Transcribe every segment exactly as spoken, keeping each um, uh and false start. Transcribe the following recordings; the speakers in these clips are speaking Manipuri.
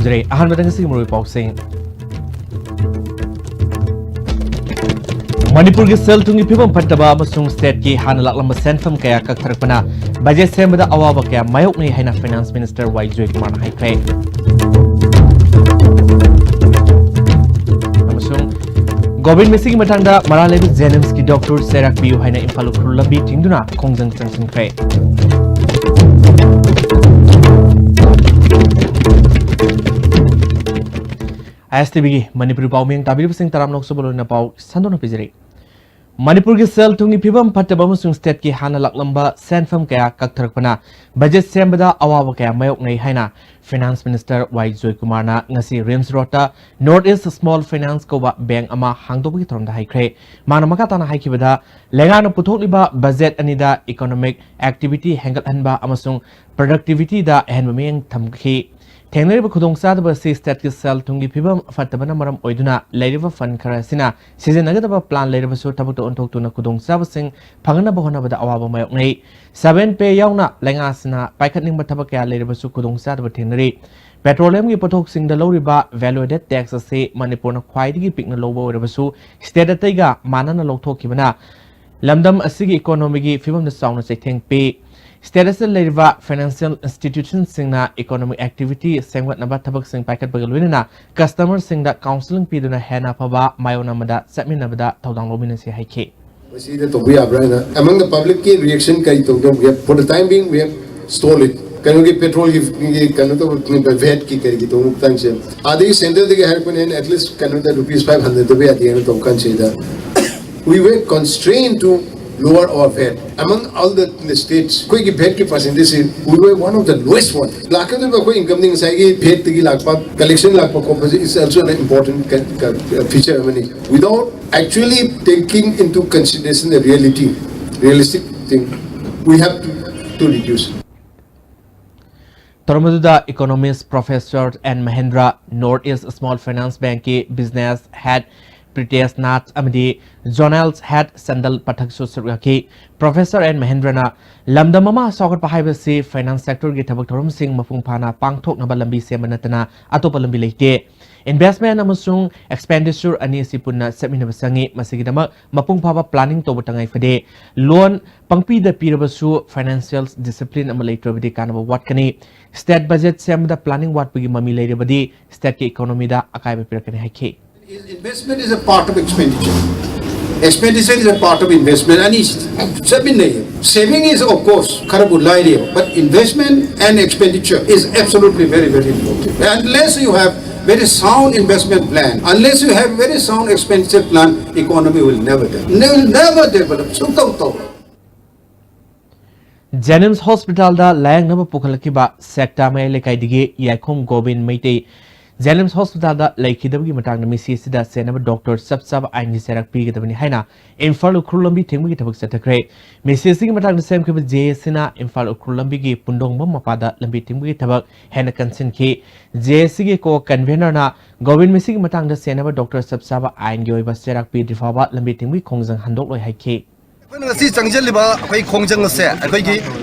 ꯖꯔꯦ꯫ ꯑꯍꯥꯟꯕꯗ ꯉꯁꯤꯒꯤ ꯃꯔꯨꯑꯣꯏꯕ ꯄꯥꯎꯁꯤꯡ꯫ ꯃꯅꯤꯄꯨꯔꯒꯤ ꯁꯦꯜ ꯊꯨꯝꯒꯤ ꯐꯤꯕꯝ ꯐꯠꯇꯕ ꯑꯃꯁꯨꯡ stateꯀꯤ ꯍꯥꯟꯅ ꯂꯥꯛꯂꯝꯕ ꯁꯦꯟꯐꯝ ꯀꯌꯥ ꯀꯛꯊꯔꯛꯄꯅ budget ꯁꯦꯝꯕꯗ ꯑꯋꯥꯕ ꯀꯌꯥ ꯃꯥꯌꯣꯛꯅꯩ ꯍꯥꯏꯅ Finance Minister ꯋꯥꯏ ꯖꯣꯏꯀꯨꯃꯥꯔꯅ ꯍꯥꯏꯈ꯭ꯔꯦ꯫ ꯑꯃꯁꯨꯡ ꯒꯣꯕꯤꯟ ꯃꯤꯁꯤꯒꯤ ꯃꯇꯥꯡꯗ ꯃꯔꯥꯜ ꯂꯩꯕ JNIMSꯀꯤ doctor ꯆꯩꯔꯥꯛ ꯄꯤꯌꯨ ꯍꯥꯏꯅ ꯏꯝꯐꯥꯜ ꯎꯈ꯭ꯔꯨꯜ ꯂꯝꯕꯤ ꯊꯤꯡꯗꯨꯅ ꯈꯣꯡꯖꯪ ꯆꯪꯁꯤꯟꯈ꯭ꯔꯦ꯫ ISTVꯒꯤ ꯃꯅꯤꯄꯨꯔꯤ ꯄꯥꯎꯃꯤꯡ ꯇꯥꯕꯤꯔꯤꯕꯁꯤꯡ ꯇꯔꯥꯝꯅ ꯑꯣꯛꯆꯕ ꯂꯣꯏꯅ ꯄꯥꯎ ꯁꯟꯗꯣꯛꯅ ꯄꯤꯖꯔꯤ꯫ ꯃꯅꯤꯄꯨꯔꯒꯤ ꯁꯦꯜ ꯊꯨꯝꯒꯤ ꯐꯤꯕꯝ ꯐꯠꯇꯕ ꯑꯃꯁꯨꯡ stateꯀꯤ ꯍꯥꯟꯅ ꯂꯥꯛꯂꯝꯕ ꯁꯦꯟꯐꯝ ꯀꯌꯥ ꯀꯛꯊꯔꯛꯄꯅ budget ꯁꯦꯝꯕꯗ ꯑꯋꯥꯕ ꯀꯌꯥ ꯃꯥꯌꯣꯛꯅꯩ ꯍꯥꯏꯅ Finance Minister ꯋꯥꯏ ꯖꯣꯏꯀꯨꯃꯥꯔꯅ ꯉꯁꯤ RIMS Roadꯇ North East Small Finance ꯀꯧꯕ bank ꯑꯃ ꯍꯥꯡꯗꯣꯛꯄꯒꯤ ꯊꯧꯔꯝꯗ ꯍꯥꯏꯈ꯭ꯔꯦ꯫ ꯃꯥꯅ ꯃꯈꯥ ꯇꯥꯅ ꯍꯥꯏꯈꯤꯕꯗ, ꯂꯩꯉꯥꯛꯅ ꯄꯨꯊꯣꯛꯂꯤꯕ budget ꯑꯅꯤꯗ economic activity ꯍꯦꯟꯒꯠꯍꯟꯕ ꯑꯃꯁꯨꯡ productivityꯗ ꯑꯍꯦꯟꯕ ꯃꯤꯠꯌꯦꯡ ꯊꯝꯈꯤ꯫ ꯊꯦꯡꯅꯔꯤꯕ ꯈꯨꯗꯣꯡꯆꯥꯗꯕ ꯑꯁꯤ stateꯀꯤ ꯁꯦꯜ ꯊꯨꯝꯒꯤ ꯐꯤꯕꯝ ꯐꯠꯇꯕꯅ ꯃꯔꯝ ꯑꯣꯏꯗꯨꯅ ꯂꯩꯔꯤꯕ fund ꯈꯔ ꯑꯁꯤꯅ ꯁꯤꯖꯤꯟꯅꯒꯗꯕ plan ꯂꯩꯔꯕꯁꯨ ꯊꯕꯛꯇ ꯑꯣꯟꯊꯣꯛꯇꯨꯅ ꯈꯨꯗꯣꯡꯆꯥꯕꯁꯤꯡ ꯐꯪꯅꯕ ꯍꯣꯠꯅꯕꯗ ꯑꯋꯥꯕ ꯃꯥꯌꯣꯛꯅꯩ꯫ Seven Pay ꯌꯥꯎꯅ ꯂꯩꯉꯥꯛꯁꯤꯅ ꯄꯥꯏꯈꯠꯅꯤꯡꯕ ꯊꯕꯛ ꯀꯌꯥ ꯂꯩꯔꯕꯁꯨ ꯈꯨꯗꯣꯡꯆꯥꯗꯕ ꯊꯦꯡꯅꯔꯤ꯫ Petroleumꯒꯤ ꯄꯣꯠꯊꯣꯛꯁꯤꯡꯗ ꯂꯧꯔꯤꯕ value added tax ꯑꯁꯤ ꯃꯅꯤꯄꯨꯔꯅ ꯈ꯭ꯋꯥꯏꯗꯒꯤ ꯄꯤꯛꯅ ꯂꯧꯕ ꯑꯣꯏꯔꯕꯁꯨ state ꯑꯇꯩꯒ ꯃꯥꯟꯅꯅ ꯂꯧꯊꯣꯛꯈꯤꯕꯅ ꯂꯝꯗꯝ ꯑꯁꯤꯒꯤ economyꯒꯤ ꯐꯤꯕꯝꯗ ꯆꯥꯎꯅ ꯆꯩꯊꯦꯡ ꯄꯤ꯫ State ꯑꯁꯤꯗ ꯂꯩꯔꯤꯕ financial institutionꯁꯤꯡꯅ economic activity ꯁꯦꯝꯒꯠꯅꯕ ꯊꯕꯛꯁꯤꯡ ꯄꯥꯏꯈꯠꯄꯒ ꯂꯣꯏꯅꯅ customerꯁꯤꯡꯗ counselling ꯄꯤꯗꯨꯅ ꯍꯦꯟꯅ ꯑꯐꯕ ꯃꯥꯌꯣꯛꯅꯕꯗ ꯆꯠꯃꯤꯟꯅꯕꯗ ꯊꯧꯗꯥꯡ ꯂꯧꯃꯤꯟꯅꯁꯤ ꯍꯥꯏꯈꯤ꯫ ꯃꯁꯤꯗ ꯇꯧꯕ ꯌꯥꯕ꯭ꯔꯥ ꯍꯥꯏꯅ among the publicꯀꯤ reaction ꯀꯔꯤ ꯇꯧꯒꯦ? For the time being we have stalled it. ꯀꯩꯅꯣꯒꯤ petrolꯒꯤ ꯀꯩꯅꯣ ꯇꯧꯕ, vatꯀꯤ ꯀꯔꯤꯒꯤ ꯇꯧꯕ ꯃꯇꯥꯡꯁꯦ ꯑꯗꯒꯤ centreꯗꯒꯤ ꯍꯥꯏꯔꯛꯄꯅꯦ, at least ꯀꯩꯅꯣꯗ rupees five hundred ꯇꯧꯕ ꯌꯥꯗꯦꯅ ꯇꯧꯕ ꯀꯥꯟꯁꯤꯗ we were constrained to lower our vat among all the states. ꯑꯩꯈꯣꯏꯒꯤ vatꯀꯤ percentageꯁꯤ we were one of the lowest one. ꯂꯥꯛꯀꯗꯧꯔꯤꯕ ꯑꯩꯈꯣꯏ incomeꯗꯤ ꯉꯁꯥꯏꯒꯤ vatꯇꯒꯤ ꯂꯥꯛꯄ, collection ꯂꯥꯛꯄ ꯈꯣꯠꯄꯁꯤ is also an important feature ꯑꯃꯅꯤ꯫ Without actually taking into consideration the reality, realistic thing, we have to, to reduce. ꯊꯧꯔꯝ ꯑꯗꯨꯗ economist Professor N Mahendra, North East Small Finance Bankꯀꯤ business head ꯄ꯭ꯔꯤꯇꯦꯁ Nath ꯑꯃꯗꯤ ꯖꯣꯅꯦꯜ ꯍꯦꯠ ꯁꯦꯟꯗꯜ ꯄꯊꯛꯁꯨ ꯁꯔꯨꯛ ꯌꯥꯈꯤ꯫ ꯄ꯭ꯔꯣꯐꯦꯁꯔ ꯑꯦꯟ ꯃꯍꯦꯟꯗ꯭ꯔꯅ ꯂꯝꯗꯝ ꯑꯃ ꯆꯥꯎꯈꯠꯄ ꯍꯥꯏꯕꯁꯤ ꯐꯥꯏꯅꯥꯟꯁ ꯁꯦꯛꯇꯔꯒꯤ ꯊꯕꯛ ꯊꯧꯔꯝꯁꯤꯡ ꯃꯄꯨꯡ ꯐꯥꯅ ꯄꯥꯡꯊꯣꯛꯅꯕ ꯂꯝꯕꯤ ꯁꯦꯝꯕ ꯅꯠꯇꯅ ꯑꯇꯣꯞꯄ ꯂꯝꯕꯤ ꯂꯩꯇꯦ꯫ ꯏꯟꯚꯦꯁ꯭ꯠꯃꯦꯟꯠ ꯑꯃꯁꯨꯡ ꯑꯦꯛꯁꯄꯦꯟꯗꯤꯆꯔ ꯑꯅꯤ ꯑꯁꯤ ꯄꯨꯟꯅ ꯆꯠꯃꯤꯟꯅꯕ ꯆꯪꯏ꯫ ꯃꯁꯤꯒꯤꯗꯃꯛ ꯃꯄꯨꯡ ꯐꯥꯕ ꯄ꯭ꯂꯥꯅꯤꯡ ꯇꯧꯕ ꯇꯉꯥꯏ ꯐꯗꯦ꯫ ꯂꯣꯟ ꯄꯪꯄꯤꯗ ꯄꯤꯔꯕꯁꯨ ꯐꯥꯏꯅꯥꯟꯁꯤꯌꯦꯜ ꯗꯤꯁꯤꯄ꯭ꯂꯤꯟ ꯑꯃ ꯂꯩꯇ꯭ꯔꯕꯗꯤ ꯀꯥꯟꯅꯕ ꯋꯥꯠꯀꯅꯤ꯫ ꯁ꯭ꯇꯦꯠ ꯕꯖꯦꯠ ꯁꯦꯝꯕꯗ ꯄ꯭ꯂꯥꯅꯤꯡ ꯋꯥꯠꯄꯒꯤ ꯃꯃꯤ ꯂꯩꯔꯕꯗꯤ ꯁ꯭ꯇꯦꯠꯀꯤ ꯏꯀꯣꯅꯣꯃꯤꯗ ꯑꯀꯥꯏꯕ ꯄꯤꯔꯛꯀꯅꯤ ꯍꯥꯏꯈꯤ꯫ Investment is a part of expenditure. Expenditure is a part of investment. ꯑꯅꯤ ꯆꯠꯃꯤꯟꯅꯩ꯫ Saving is, of course, ꯈꯔꯕꯨ ꯂꯥꯏꯔꯤ, but investment and expenditure is absolutely very, very important. Unless you have very sound investment plan, unless you have very sound expenditure plan, economy will never develop. Will never develop. ꯁꯨꯡꯇꯧ ꯇꯧꯔꯣꯏ꯫ ꯖꯦꯅꯤꯝꯁ ꯍꯣꯁꯄꯤꯇꯥꯜꯗ ꯂꯥꯌꯦꯡꯅꯕ ꯄꯨꯈꯠꯂꯛꯈꯤꯕ ꯁꯦꯛꯇꯥ ꯃꯌꯥꯏ ꯂꯩꯀꯥꯏꯗꯒꯤ ꯌꯥꯏꯈꯣꯝ ꯒꯣꯕꯤꯟ ꯃꯩꯇꯩ ꯖꯦꯅꯤꯝꯁ ꯍꯣꯁꯄꯤꯇꯥꯜꯗ ꯂꯩꯈꯤꯗꯕꯒꯤ ꯃꯇꯥꯡꯗ ꯃꯤꯁꯤ ꯑꯁꯤꯗ ꯆꯦꯟꯅꯕ ꯗꯣꯛꯇꯔ ꯆꯞ ꯆꯥꯕ ꯑꯥꯏꯟꯒꯤ ꯆꯩꯔꯥꯛ ꯄꯤꯒꯗꯕꯅꯤ ꯍꯥꯏꯅ ꯏꯝꯐꯥꯜ ꯎꯈ꯭ꯔꯨꯜ ꯂꯝꯕꯤ ꯊꯤꯡꯕꯒꯤ ꯊꯕꯛ ꯆꯠꯊꯈ꯭ꯔꯦ꯫ ꯃꯤꯁꯤ ꯑꯁꯤꯒꯤ ꯃꯇꯥꯡꯗ ꯁꯦꯝꯈꯤꯕ ꯖꯦ ꯑꯦꯁꯤꯅ ꯏꯝꯐꯥꯜ ꯎꯈ꯭ꯔꯨꯜ ꯂꯝꯕꯤꯒꯤ ꯄꯨꯟꯗꯣꯡꯕꯝ ꯃꯄꯥꯗ ꯂꯝꯕꯤ ꯊꯤꯡꯕꯒꯤ ꯊꯕꯛ ꯍꯦꯟꯅ ꯀꯟꯁꯤꯟꯈꯤ꯫ ꯖꯦ ꯑꯦꯁꯤꯒꯤ ꯀꯣ ꯀꯟꯚꯦꯅꯔꯅ ꯒꯣꯕꯤꯟ ꯃꯤꯁꯤꯒꯤ ꯃꯇꯥꯡꯗ ꯆꯦꯟꯅꯕ ꯗꯣꯛꯇꯔ ꯆꯞ ꯆꯥꯕ ꯑꯥꯏꯟꯒꯤ ꯑꯣꯏꯕ ꯆꯩꯔꯥꯛ ꯄꯤꯗ꯭ꯔꯤ ꯐꯥꯎꯕ ꯂꯝꯕꯤ ꯊꯤꯡꯕꯒꯤ ꯈꯣꯡꯖꯪ ꯍꯟꯗꯣꯛꯂꯣꯏ ꯍꯥꯏꯈꯤ꯫ ꯑꯩꯈꯣꯏꯅ ꯉꯁꯤ ꯆꯪꯁꯤꯜꯂꯤꯕ ꯑꯩꯈꯣꯏꯒꯤ ꯈꯣꯡꯖꯪ ꯑꯁꯦ ꯑꯩꯈꯣꯏꯒꯤ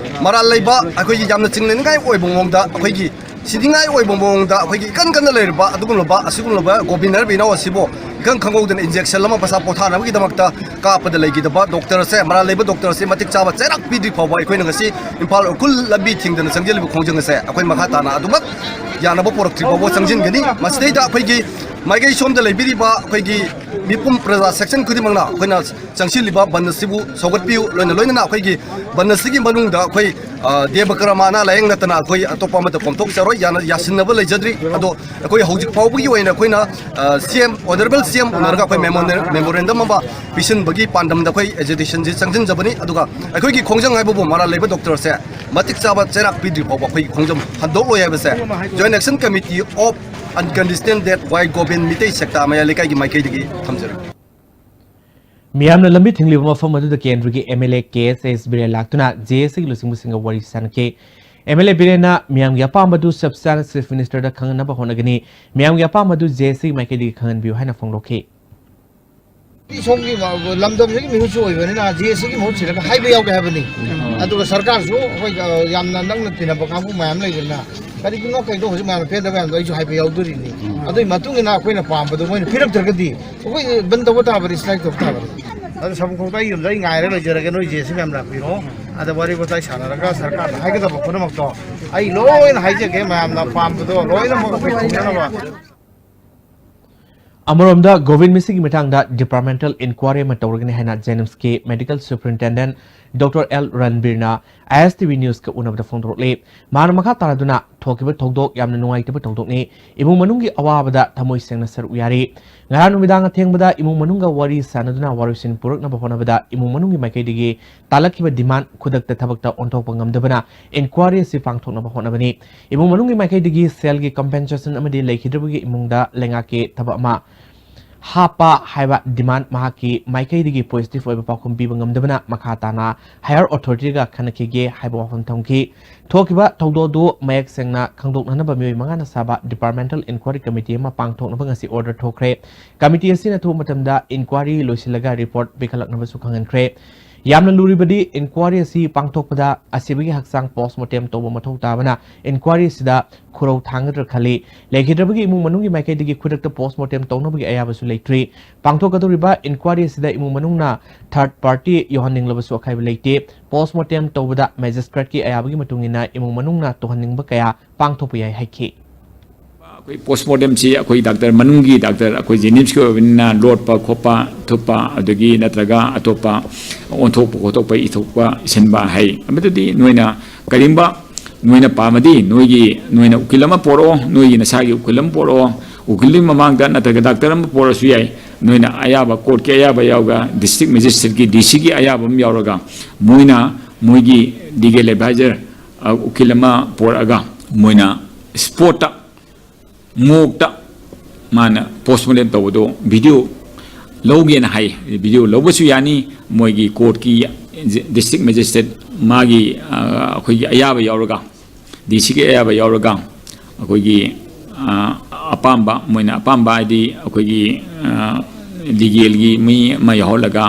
ꯃꯔꯥꯜ ꯂꯩꯕ, ꯑꯩꯈꯣꯏꯒꯤ ꯌꯥꯝꯅ ꯆꯤꯡꯅꯅꯤꯡꯉꯥꯏ ꯑꯣꯏꯕ ꯃꯑꯣꯡꯗ, ꯑꯩꯈꯣꯏꯒꯤ ꯁꯤꯅꯤꯡꯉꯥꯏ ꯑꯣꯏꯕ ꯃꯑꯣꯡꯗ ꯑꯩꯈꯣꯏꯒꯤ ꯏꯀꯟ ꯀꯟꯅ ꯂꯩꯔꯤꯕ ꯑꯗꯨꯒꯨꯝꯂꯕ ꯑꯁꯤꯒꯨꯝꯂꯕ ꯒꯣꯕꯤꯟ ꯍꯥꯏꯔꯤꯕ ꯏꯅꯥꯎ ꯑꯁꯤꯕꯨ ꯏꯀꯪ ꯈꯪꯍꯧꯗꯅ ꯏꯟꯖꯦꯛꯁꯟ ꯑꯃ ꯃꯁꯥ ꯄꯣꯊꯥꯅꯕꯒꯤꯗꯃꯛꯇ ꯀꯥꯞꯄꯗ ꯂꯩꯈꯤꯗꯕ ꯗꯣꯛꯇꯔ ꯑꯁꯦ, ꯃꯔꯥꯜ ꯂꯩꯕ ꯗꯣꯛꯇꯔ ꯑꯁꯦ ꯃꯇꯤꯛ ꯆꯥꯕ ꯆꯩꯔꯥꯛ ꯄꯤꯗ꯭ꯔꯤ ꯐꯥꯎꯕ ꯑꯩꯈꯣꯏꯅ ꯉꯁꯤ ꯏꯝꯐꯥꯜ ꯎꯈ꯭ꯔꯨꯜ ꯂꯝꯕꯤ ꯊꯤꯡꯗꯅ ꯆꯪꯁꯤꯜꯂꯤꯕ ꯈꯣꯡꯖꯪ ꯑꯁꯦ ꯑꯩꯈꯣꯏ ꯃꯈꯥ ꯇꯥꯅ ꯑꯗꯨꯃꯛ ꯌꯥꯅꯕ ꯄꯨꯔꯛꯇ꯭ꯔꯤ ꯐꯥꯎꯕ ꯆꯪꯁꯤꯟꯒꯅꯤ꯫ ꯃꯁꯤꯗꯩꯗ ꯑꯩꯈꯣꯏꯒꯤ ꯃꯥꯏꯀꯩ ꯁꯣꯝꯗ ꯂꯩꯕꯤꯔꯤꯕ ꯑꯩꯈꯣꯏꯒꯤ ꯃꯤꯄꯨꯝ ꯄ꯭ꯔꯖꯥ ꯁꯦꯛꯁꯟ ꯈꯨꯗꯤꯡꯃꯛꯅ ꯑꯩꯈꯣꯏꯅ ꯆꯪꯁꯤꯜꯂꯤꯕ ꯕꯟ ꯑꯁꯤꯕꯨ ꯁꯧꯒꯠꯄꯤꯌꯨ꯫ ꯂꯣꯏꯅ ꯂꯣꯏꯅꯅ ꯑꯩꯈꯣꯏꯒꯤ ꯕꯟ ꯑꯁꯤꯒꯤ ꯃꯅꯨꯡꯗ ꯑꯩꯈꯣꯏ, ꯑ, ꯗꯦꯕ ꯀꯔꯃ ꯑꯅꯥ ꯂꯥꯌꯦꯡ ꯅꯠꯇꯅ ꯑꯩꯈꯣꯏ ꯑꯇꯣꯞꯄ ꯑꯃꯠꯇ ꯀꯣꯝꯊꯣꯛꯆꯔꯣꯏ, ꯌꯥꯅ-, ꯌꯥꯁꯤꯟꯅꯕ ꯂꯩꯖꯗ꯭ꯔꯤ꯫ ꯑꯗꯣ ꯑꯩꯈꯣꯏ ꯍꯧꯖꯤꯛ ꯐꯥꯎꯕꯒꯤ ꯑꯣꯏꯅ ꯑꯩꯈꯣꯏꯅ, ꯑ, ꯁꯤ ꯑꯦꯝ, ꯑꯣꯅꯔꯦꯕꯜ ꯁꯤ ꯑꯦꯝ ꯎꯅꯔꯒ ꯑꯩꯈꯣꯏ ꯃꯦꯃꯣꯔꯦꯟꯗꯝ ꯑꯃ ꯄꯤꯁꯤꯟꯕꯒꯤ ꯄꯥꯟꯗꯝꯗ ꯑꯩꯈꯣꯏ ꯑꯦꯖꯤꯇꯦꯁꯟꯁꯤ ꯆꯪꯁꯤꯟꯖꯕꯅꯤ꯫ ꯑꯗꯨꯒ ꯑꯩꯈꯣꯏꯒꯤ ꯈꯣꯡꯖꯪ ꯍꯥꯏꯕꯕꯨ ꯃꯔꯥꯜ ꯂꯩꯕ ꯗꯣꯛꯇꯔꯁꯦ ꯃꯇꯤꯛ ꯆꯥꯕ ꯆꯩꯔꯥꯛ ꯄꯤꯗ꯭ꯔꯤ ꯐꯥꯎꯕ ꯑꯩꯈꯣꯏꯒꯤ ꯈꯣꯡꯖꯪ ꯍꯟꯗꯣꯛꯂꯣꯏ ꯍꯥꯏꯕꯁꯦ Joint Action Committee of Unconditional Death Why Gobin Meitei ꯁꯦꯛꯇꯥ ꯃꯌꯥꯏ ꯂꯩꯀꯥꯏꯒꯤ ꯃꯥꯏꯀꯩꯗꯒꯤ ꯊꯝꯖꯔꯤ꯫ ꯃꯤꯌꯥꯝꯅ ꯂꯝꯕꯤ ꯊꯤꯡꯂꯤꯕ ꯃꯐꯝ ꯑꯗꯨꯗ ꯀꯦꯟꯗ꯭ꯔꯒꯤ ꯑꯦꯝ ꯑꯦꯜ ꯑꯦ ꯀꯦ ꯑꯦꯁ ꯑꯦꯁ ꯕꯤꯔꯦꯟ ꯂꯥꯛꯇꯨꯅ ꯖꯦ ꯑꯦꯁ ꯁꯤꯒꯤ ꯂꯨꯆꯤꯡꯕꯁꯤꯡꯒ ꯋꯥꯔꯤ ꯁꯥꯅꯈꯤ꯫ ꯑꯦꯝ ꯑꯦꯜ ꯑꯦ ꯕꯤꯔꯦꯟꯅ ꯃꯤꯌꯥꯝꯒꯤ ꯑꯄꯥꯝꯕꯗꯨ ꯆꯞ ꯆꯥꯅ ꯆꯤꯐ ꯃꯤꯅꯤꯁꯇꯔꯗ ꯈꯪꯍꯟꯅꯕ ꯍꯣꯠꯅꯒꯅꯤ, ꯃꯤꯌꯥꯝꯒꯤ ꯑꯄꯥꯝꯕꯗꯨ ꯖꯦ ꯑꯦꯁ ꯁꯤꯒꯤ ꯃꯥꯏꯀꯩꯗꯒꯤ ꯈꯪꯍꯟꯕꯤꯌꯨ ꯍꯥꯏꯅ ꯐꯣꯡꯗꯣꯛꯈꯤ꯫ ꯁꯣꯝꯒꯤ ꯂꯝꯗꯝꯁꯤꯒꯤ ꯃꯤꯍꯨꯠꯁꯨ ꯑꯣꯏꯕꯅꯤꯅ ꯖꯦ ꯑꯦꯁ ꯁꯤꯒꯤ ꯃꯍꯨꯠ ꯁꯤꯜꯂꯒ ꯍꯥꯏꯕ ꯌꯥꯎꯒꯦ ꯍꯥꯏꯕꯅꯤ꯫ ꯑꯗꯨꯒ ꯁꯔꯀꯥꯔꯁꯨ ꯑꯩꯈꯣꯏ, ꯑ, ꯌꯥꯝꯅ ꯅꯛꯅ ꯇꯤꯟꯅꯕ ꯀꯥꯡꯕꯨ ꯃꯌꯥꯝ ꯂꯩꯕꯅꯤꯅ ꯀꯔꯤꯒꯤꯅꯣ ꯀꯩꯅꯣ ꯍꯧꯖꯤꯛ ꯃꯌꯥꯝꯅ ꯄꯦꯟꯗꯕ ꯃꯌꯥꯝꯗꯣ ꯑꯩꯁꯨ ꯍꯥꯏꯕ ꯌꯥꯎꯗꯣꯔꯤꯅꯤ꯫ ꯑꯗꯨꯒꯤ ꯃꯇꯨꯡ ꯏꯟꯅ ꯑꯩꯈꯣꯏꯅ ꯄꯥꯝꯕꯗꯣ ꯃꯣꯏꯅ ꯄꯤꯔꯛꯇ꯭ꯔꯒꯗꯤ ꯑꯩꯈꯣꯏ ꯕꯟ ꯇꯧꯕ ꯇꯥꯕꯅꯤ, ꯁ꯭ꯇ꯭ꯔꯥꯏꯛ ꯇꯧꯕ ꯇꯥꯕꯅꯤ꯫ ꯑꯗꯨ ꯁꯥꯃꯨꯈꯣꯡꯗ ꯑꯩ ꯌꯨꯝꯗ ꯑꯩ ꯉꯥꯏꯔ ꯂꯩꯖꯔꯒꯦ, ꯅꯣꯏ ꯖꯦ ꯑꯦꯁ ꯁꯤ ꯃꯌꯥꯝ ꯂꯥꯛꯄꯤꯔꯣ, ꯑꯗ ꯋꯥꯔꯤ ꯋꯥꯇꯥꯏ ꯁꯥꯟꯅꯔꯒ ꯁꯔꯀꯥꯔꯗ ꯍꯥꯏꯒꯗꯕ ꯄꯨꯝꯅꯃꯛꯇꯣ ꯑꯩ ꯂꯣꯏꯅ ꯍꯥꯏꯖꯒꯦ, ꯃꯌꯥꯝꯅ ꯄꯥꯝꯕꯗꯣ ꯂꯣꯏꯅꯃꯛ ꯑꯩꯈꯣꯏ ꯊꯨꯡꯅꯅꯕ꯫ ꯑꯃꯔꯣꯝꯗ ꯒꯣꯕꯤꯟ ꯃꯤꯁꯤꯒꯤ ꯃꯇꯥꯡꯗ departmental inquiry ꯑꯃ ꯇꯧꯔꯒꯅꯤ ꯍꯥꯏꯅ JNIMSꯀꯤ medical superintendent Doctor L ꯔꯟꯕꯤꯔꯅ ISTV Newsꯀ ꯎꯅꯕꯗ ꯐꯣꯡꯗꯣꯔꯛꯂꯤ꯫ ꯃꯍꯥꯛꯅ ꯃꯈꯥ ꯇꯥꯔꯗꯨꯅ ꯊꯣꯛꯈꯤꯕ ꯊꯧꯗꯣꯛ ꯌꯥꯝꯅ ꯅꯨꯡꯉꯥꯏꯇꯕ ꯊꯧꯗꯣꯛꯅꯤ꯫ ꯏꯃꯨꯡ ꯃꯅꯨꯡꯒꯤ ꯑꯋꯥꯕꯗ ꯊꯃꯣꯏ ꯁꯦꯡꯅ ꯁꯔꯨꯛ ꯌꯥꯔꯤ꯫ ꯉꯔꯥꯡ ꯅꯨꯃꯤꯗꯥꯡ ꯑꯊꯦꯡꯕꯗ ꯏꯃꯨꯡ ꯃꯅꯨꯡꯒ ꯋꯥꯔꯤ ꯁꯥꯅꯗꯨꯅ ꯋꯥꯔꯣꯏꯁꯤꯟ ꯄꯨꯔꯛꯅꯕ ꯍꯣꯠꯅꯕꯗ ꯏꯃꯨꯡ ꯃꯅꯨꯡꯒꯤ ꯃꯥꯏꯀꯩꯗꯒꯤ ꯇꯥꯂꯛꯈꯤꯕ demand ꯈꯨꯗꯛꯇ ꯊꯕꯛꯇ ꯑꯣꯟꯊꯣꯛꯄ ꯉꯝꯗꯕꯅ inquiry ꯑꯁꯤ ꯄꯥꯡꯊꯣꯛꯅꯕ ꯍꯣꯠꯅꯕꯅꯤ꯫ ꯏꯃꯨꯡ ꯃꯅꯨꯡꯒꯤ ꯃꯥꯏꯀꯩꯗꯒꯤ ꯁꯦꯜꯒꯤ compensation ꯑꯃꯗꯤ ꯂꯩꯈꯤꯗ꯭ꯔꯕꯒꯤ ꯏꯃꯨꯡꯗ ꯂꯩꯉꯥꯛꯀꯤ ꯊꯕꯛ ꯑꯃ ꯍꯥꯞꯄ ꯍꯥꯏꯕ demand ꯃꯍꯥꯛꯀꯤ ꯃꯥꯏꯀꯩꯗꯒꯤ positive ꯑꯣꯏꯕ ꯄꯥꯎꯈꯨꯝ ꯄꯤꯕ ꯉꯝꯗꯕꯅ ꯃꯈꯥ ꯇꯥꯅ higher authorityꯒ ꯈꯟꯅꯈꯤꯒꯦ ꯍꯥꯏꯕ ꯋꯥꯐꯝ ꯊꯝꯈꯤ꯫ ꯊꯣꯛꯈꯤꯕ ꯊꯧꯗꯣꯛ ꯑꯗꯨ ꯃꯌꯦꯛ ꯁꯦꯡꯅ ꯈꯪꯗꯣꯛꯅꯅꯕ ꯃꯤꯑꯣꯏ ꯃꯉꯥꯅ ꯁꯥꯕ departmental inquiry committee ꯑꯃ ꯄꯥꯡꯊꯣꯛꯅꯕ ꯉꯁꯤ order ꯊꯣꯛꯈ꯭ꯔꯦ꯫ Committee ꯑꯁꯤꯅ ꯑꯊꯨꯕ ꯃꯇꯝꯗ inquiry ꯂꯣꯏꯁꯤꯜꯂꯒ report ꯄꯤꯈꯠꯂꯛꯅꯕꯁꯨ ꯈꯪꯍꯟꯈ꯭ꯔꯦ꯫ ꯌꯥꯝꯅ ꯂꯨꯔꯤꯕꯗꯤ inquiry ꯑꯁꯤ ꯄꯥꯡꯊꯣꯛꯄꯗ ꯑꯁꯤꯕꯒꯤ ꯍꯛꯆꯥꯡ post mortem ꯇꯧꯕ ꯃꯊꯧ ꯇꯥꯕꯅ inquiry ꯑꯁꯤꯗ ꯈꯨꯔꯧ ꯊꯥꯡꯒꯗ꯭ꯔꯥ ꯈꯜꯂꯤ꯫ ꯂꯩꯈꯤꯗ꯭ꯔꯕꯒꯤ ꯏꯃꯨꯡ ꯃꯅꯨꯡꯒꯤ ꯃꯥꯏꯀꯩꯗꯒꯤ ꯈꯨꯗꯛꯇ post mortem ꯇꯧꯅꯕꯒꯤ ꯑꯌꯥꯕꯁꯨ ꯂꯩꯇ꯭ꯔꯤ꯫ ꯄꯥꯡꯊꯣꯛꯀꯗꯧꯔꯤꯕ inquiry ꯑꯁꯤꯗ ꯏꯃꯨꯡ ꯃꯅꯨꯡꯅ third party ꯌꯧꯍꯟꯅꯤꯡꯂꯕꯁꯨ ꯑꯀꯥꯏꯕ ꯂꯩꯇꯦ꯫ Post mortem ꯇꯧꯕꯗ magistrateꯀꯤ ꯑꯌꯥꯕꯒꯤ ꯃꯇꯨꯡ ꯏꯟꯅ ꯏꯃꯨꯡ ꯃꯅꯨꯡꯅ ꯇꯧꯍꯟꯅꯤꯡꯕ ꯀꯌꯥ ꯄꯥꯡꯊꯣꯛꯄ ꯌꯥꯏ ꯍꯥꯏꯈꯤ꯫ ꯑꯩꯈꯣꯏ post mortemꯁꯤ ꯑꯩꯈꯣꯏ doctor ꯃꯅꯨꯡꯒꯤ doctor, ꯑꯩꯈꯣꯏ JNIMSꯀꯤ ꯑꯣꯏꯕꯅꯤꯅ ꯂꯣꯠꯄ ꯈꯣꯠꯄ ꯊꯨꯞꯄ, ꯑꯗꯒꯤ ꯅꯠꯇ꯭ꯔꯒ ꯑꯇꯣꯞꯄ ꯑꯣꯟꯊꯣꯛꯄ ꯈꯣꯠꯇꯣꯛꯄ, ꯏꯊꯣꯛꯄ ꯏꯁꯤꯟꯕ ꯍꯥꯏ꯫ ꯃꯗꯨꯗꯤ ꯅꯣꯏꯅ ꯀꯔꯤꯒꯨꯝꯕ ꯅꯣꯏꯅ ꯄꯥꯝꯃꯗꯤ ꯅꯣꯏꯒꯤ, ꯅꯣꯏꯅ ꯎꯀꯤꯜ ꯑꯃ ꯄꯣꯔꯛꯑꯣ, ꯅꯣꯏꯒꯤ ꯅꯁꯥꯒꯤ ꯎꯀꯤꯜ ꯑꯃ ꯄꯣꯔꯛꯑꯣ, ꯎꯀꯤꯜꯗꯨꯒꯤ ꯃꯃꯥꯡꯗ ꯅꯠꯇ꯭ꯔꯒ doctor ꯑꯃ ꯄꯣꯔꯛꯑꯁꯨ ꯌꯥꯏ꯫ ꯅꯣꯏꯅ ꯑꯌꯥꯕ courtꯀꯤ ꯑꯌꯥꯕ ꯌꯥꯎꯔꯒ, district magistrateꯀꯤ, DCꯒꯤ ꯑꯌꯥꯕ ꯑꯃ ꯌꯥꯎꯔꯒ, ꯃꯣꯏꯅ ꯃꯣꯏꯒꯤ legal advisor, ꯑ, ꯎꯀꯤꯜ ꯑꯃ ꯄꯣꯔꯛꯑꯒ ꯃꯣꯏꯅ spotꯇ, morgueꯇ ꯃꯥꯅ post mortem ꯇꯧꯕꯗꯣ video ꯂꯧꯒꯦꯅ ꯍꯥꯏ꯫ Video ꯂꯧꯕꯁꯨ ꯌꯥꯅꯤ꯫ ꯃꯣꯏꯒꯤ courtꯀꯤ district magistrate ꯃꯥꯒꯤ, ꯑ, ꯑꯩꯈꯣꯏꯒꯤ ꯑꯌꯥꯕ ꯌꯥꯎꯔꯒ, DCꯒꯤ ꯑꯌꯥꯕ ꯌꯥꯎꯔꯒ ꯑꯩꯈꯣꯏꯒꯤ, ꯑ, ꯑꯄꯥꯝꯕ, ꯃꯣꯏꯅ ꯑꯄꯥꯝꯕ ꯍꯥꯏꯗꯤ ꯑꯩꯈꯣꯏꯒꯤ, ꯑ, ꯂꯤꯒꯦꯜꯒꯤ ꯃꯤ ꯑꯃ ꯌꯥꯎꯍꯜꯂꯒ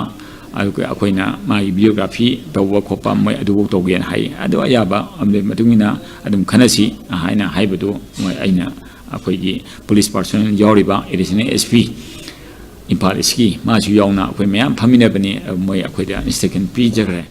ꯑꯩꯈꯣꯏ-, ꯑꯩꯈꯣꯏꯅ ꯃꯥꯒꯤ ꯚꯤꯗꯤꯑꯣꯒ꯭ꯔꯥꯐꯤ ꯇꯧꯕ ꯈꯣꯠꯄ ꯃꯣꯏ ꯑꯗꯨꯐꯥꯎ ꯇꯧꯒꯦꯅ ꯍꯥꯏ꯫ ꯑꯗꯨ ꯑꯌꯥꯕ ꯑꯃꯒꯤ ꯃꯇꯨꯡ ꯏꯟꯅ ꯑꯗꯨꯝ ꯈꯟꯅꯁꯤ ꯍꯥꯏꯅ ꯍꯥꯏꯕꯗꯨ ꯃꯣꯏ, ꯑꯩꯅ ꯑꯩꯈꯣꯏꯒꯤ ꯄꯨꯂꯤꯁ ꯄꯥꯔꯁꯣꯅꯦꯜ ꯌꯥꯎꯔꯤꯕ ꯑꯦꯗꯤꯁꯅꯦꯜ ꯑꯦꯁ ꯄꯤ ꯏꯝꯐꯥꯜ ꯏꯁꯀꯤ ꯃꯥꯁꯨ ꯌꯥꯎꯅ ꯑꯩꯈꯣꯏ ꯃꯌꯥꯝ ꯐꯝꯃꯤꯟꯅꯕꯅꯤ, ꯃꯣꯏ ꯑꯩꯈꯣꯏꯗ ꯏꯟꯁꯇ꯭ꯔꯛꯁꯟ ꯄꯤꯖꯈ꯭ꯔꯦ꯫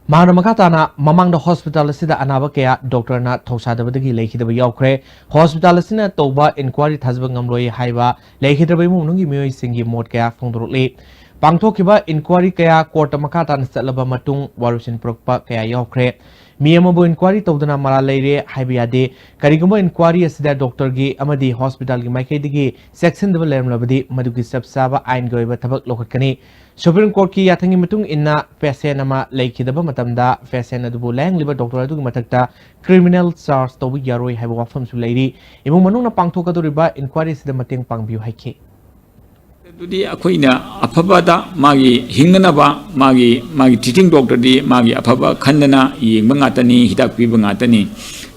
ꯃꯍꯥꯛꯅ ꯃꯈꯥ ꯇꯥꯅ, ꯃꯃꯥꯡꯗ ꯍꯣꯁꯄꯤꯇꯥꯜ ꯑꯁꯤꯗ ꯑꯅꯥꯕ ꯀꯌꯥ ꯗꯣꯛꯇꯔꯅ ꯊꯧꯁꯥꯗꯕꯗꯒꯤ ꯂꯩꯈꯤꯗꯕ ꯌꯥꯎꯈ꯭ꯔꯦ꯫ ꯍꯣꯁꯄꯤꯇꯥꯜ ꯑꯁꯤꯅ ꯇꯧꯕ ꯏꯟꯀ꯭ꯋꯥꯔꯤ ꯊꯥꯖꯕ ꯉꯝꯂꯣꯏ ꯍꯥꯏꯕ ꯂꯩꯈꯤꯗ꯭ꯔꯕ ꯏꯃꯨꯡ ꯃꯅꯨꯡꯒꯤ ꯃꯤꯑꯣꯏꯁꯤꯡꯒꯤ ꯃꯣꯠ ꯀꯌꯥ ꯐꯣꯡꯗꯣꯔꯛꯂꯤ꯫ ꯄꯥꯡꯊꯣꯛꯈꯤꯕ ꯏꯟꯀ꯭ꯋꯥꯔꯤ ꯀꯌꯥ ꯀꯣꯔꯠꯇ ꯃꯈꯥ ꯇꯥꯅ ꯆꯠꯂꯕ ꯃꯇꯨꯡ ꯋꯥꯔꯣꯏꯁꯤꯟ ꯄꯨꯔꯛꯄ ꯀꯌꯥ ꯌꯥꯎꯈ꯭ꯔꯦ꯫ ꯃꯤ ꯑꯃꯕꯨ ꯏꯟꯀ꯭ꯋꯥꯔꯤ ꯇꯧꯗꯅ ꯃꯔꯥꯜ ꯂꯩꯔꯦ ꯍꯥꯏꯕ ꯌꯥꯗꯦ꯫ ꯀꯔꯤꯒꯨꯝꯕ ꯏꯟꯀ꯭ꯋꯥꯔꯤ ꯑꯁꯤꯗ ꯗꯣꯛꯇꯔꯒꯤ ꯑꯃꯗꯤ ꯍꯣꯁꯄꯤꯇꯥꯜꯒꯤ ꯃꯥꯏꯀꯩꯗꯒꯤ ꯆꯦꯛꯁꯤꯟꯗꯕ ꯂꯩꯔꯝꯂꯕꯗꯤ ꯃꯗꯨꯒꯤ ꯆꯞ ꯆꯥꯕ ꯑꯥꯏꯟꯒꯤ ꯑꯣꯏꯕ ꯊꯕꯛ ꯂꯧꯈꯠꯀꯅꯤ꯫ ꯁꯨꯄ꯭ꯔꯤꯝ ꯀꯣꯔꯠꯀꯤ ꯌꯥꯊꯪꯒꯤ ꯃꯇꯨꯡ ꯏꯟꯅ ꯄꯦꯁꯦꯟ ꯑꯃ ꯂꯩꯈꯤꯗꯕ ꯃꯇꯝꯗ ꯄꯦꯁꯦꯟ ꯑꯗꯨꯕꯨ ꯂꯥꯌꯦꯡꯂꯤꯕ ꯗꯣꯛꯇꯔ ꯑꯗꯨꯒꯤ ꯃꯊꯛꯇ ꯀ꯭ꯔꯤꯃꯤꯅꯦꯜ ꯆꯥꯔꯖ ꯇꯧꯕ ꯌꯥꯔꯣꯏ ꯍꯥꯏꯕ ꯋꯥꯐꯝꯁꯨ ꯂꯩꯔꯤ꯫ ꯏꯃꯨꯡ ꯃꯅꯨꯡꯅ ꯄꯥꯡꯊꯣꯛꯀꯗꯧꯔꯤꯕ ꯏꯟꯀ꯭ꯋꯥꯔꯤ ꯑꯁꯤꯗ ꯃꯇꯦꯡ ꯄꯥꯡꯕꯤꯌꯨ ꯍꯥꯏꯈꯤ꯫ ꯑꯗꯨꯗꯤ ꯑꯩꯈꯣꯏꯅ ꯑꯐꯕꯗ ꯃꯥꯒꯤ ꯍꯤꯡꯅꯅꯕ ꯃꯥꯒꯤ, ꯃꯥꯒꯤ ꯇ꯭ꯔꯤꯇꯤꯡ ꯗꯣꯛꯇꯔꯗꯤ ꯃꯥꯒꯤ ꯑꯐꯕ ꯈꯟꯗꯅ ꯌꯦꯡꯕ ꯉꯥꯛꯇꯅꯤ, ꯍꯤꯗꯥꯛ ꯄꯤꯕ ꯉꯥꯛꯇꯅꯤ꯫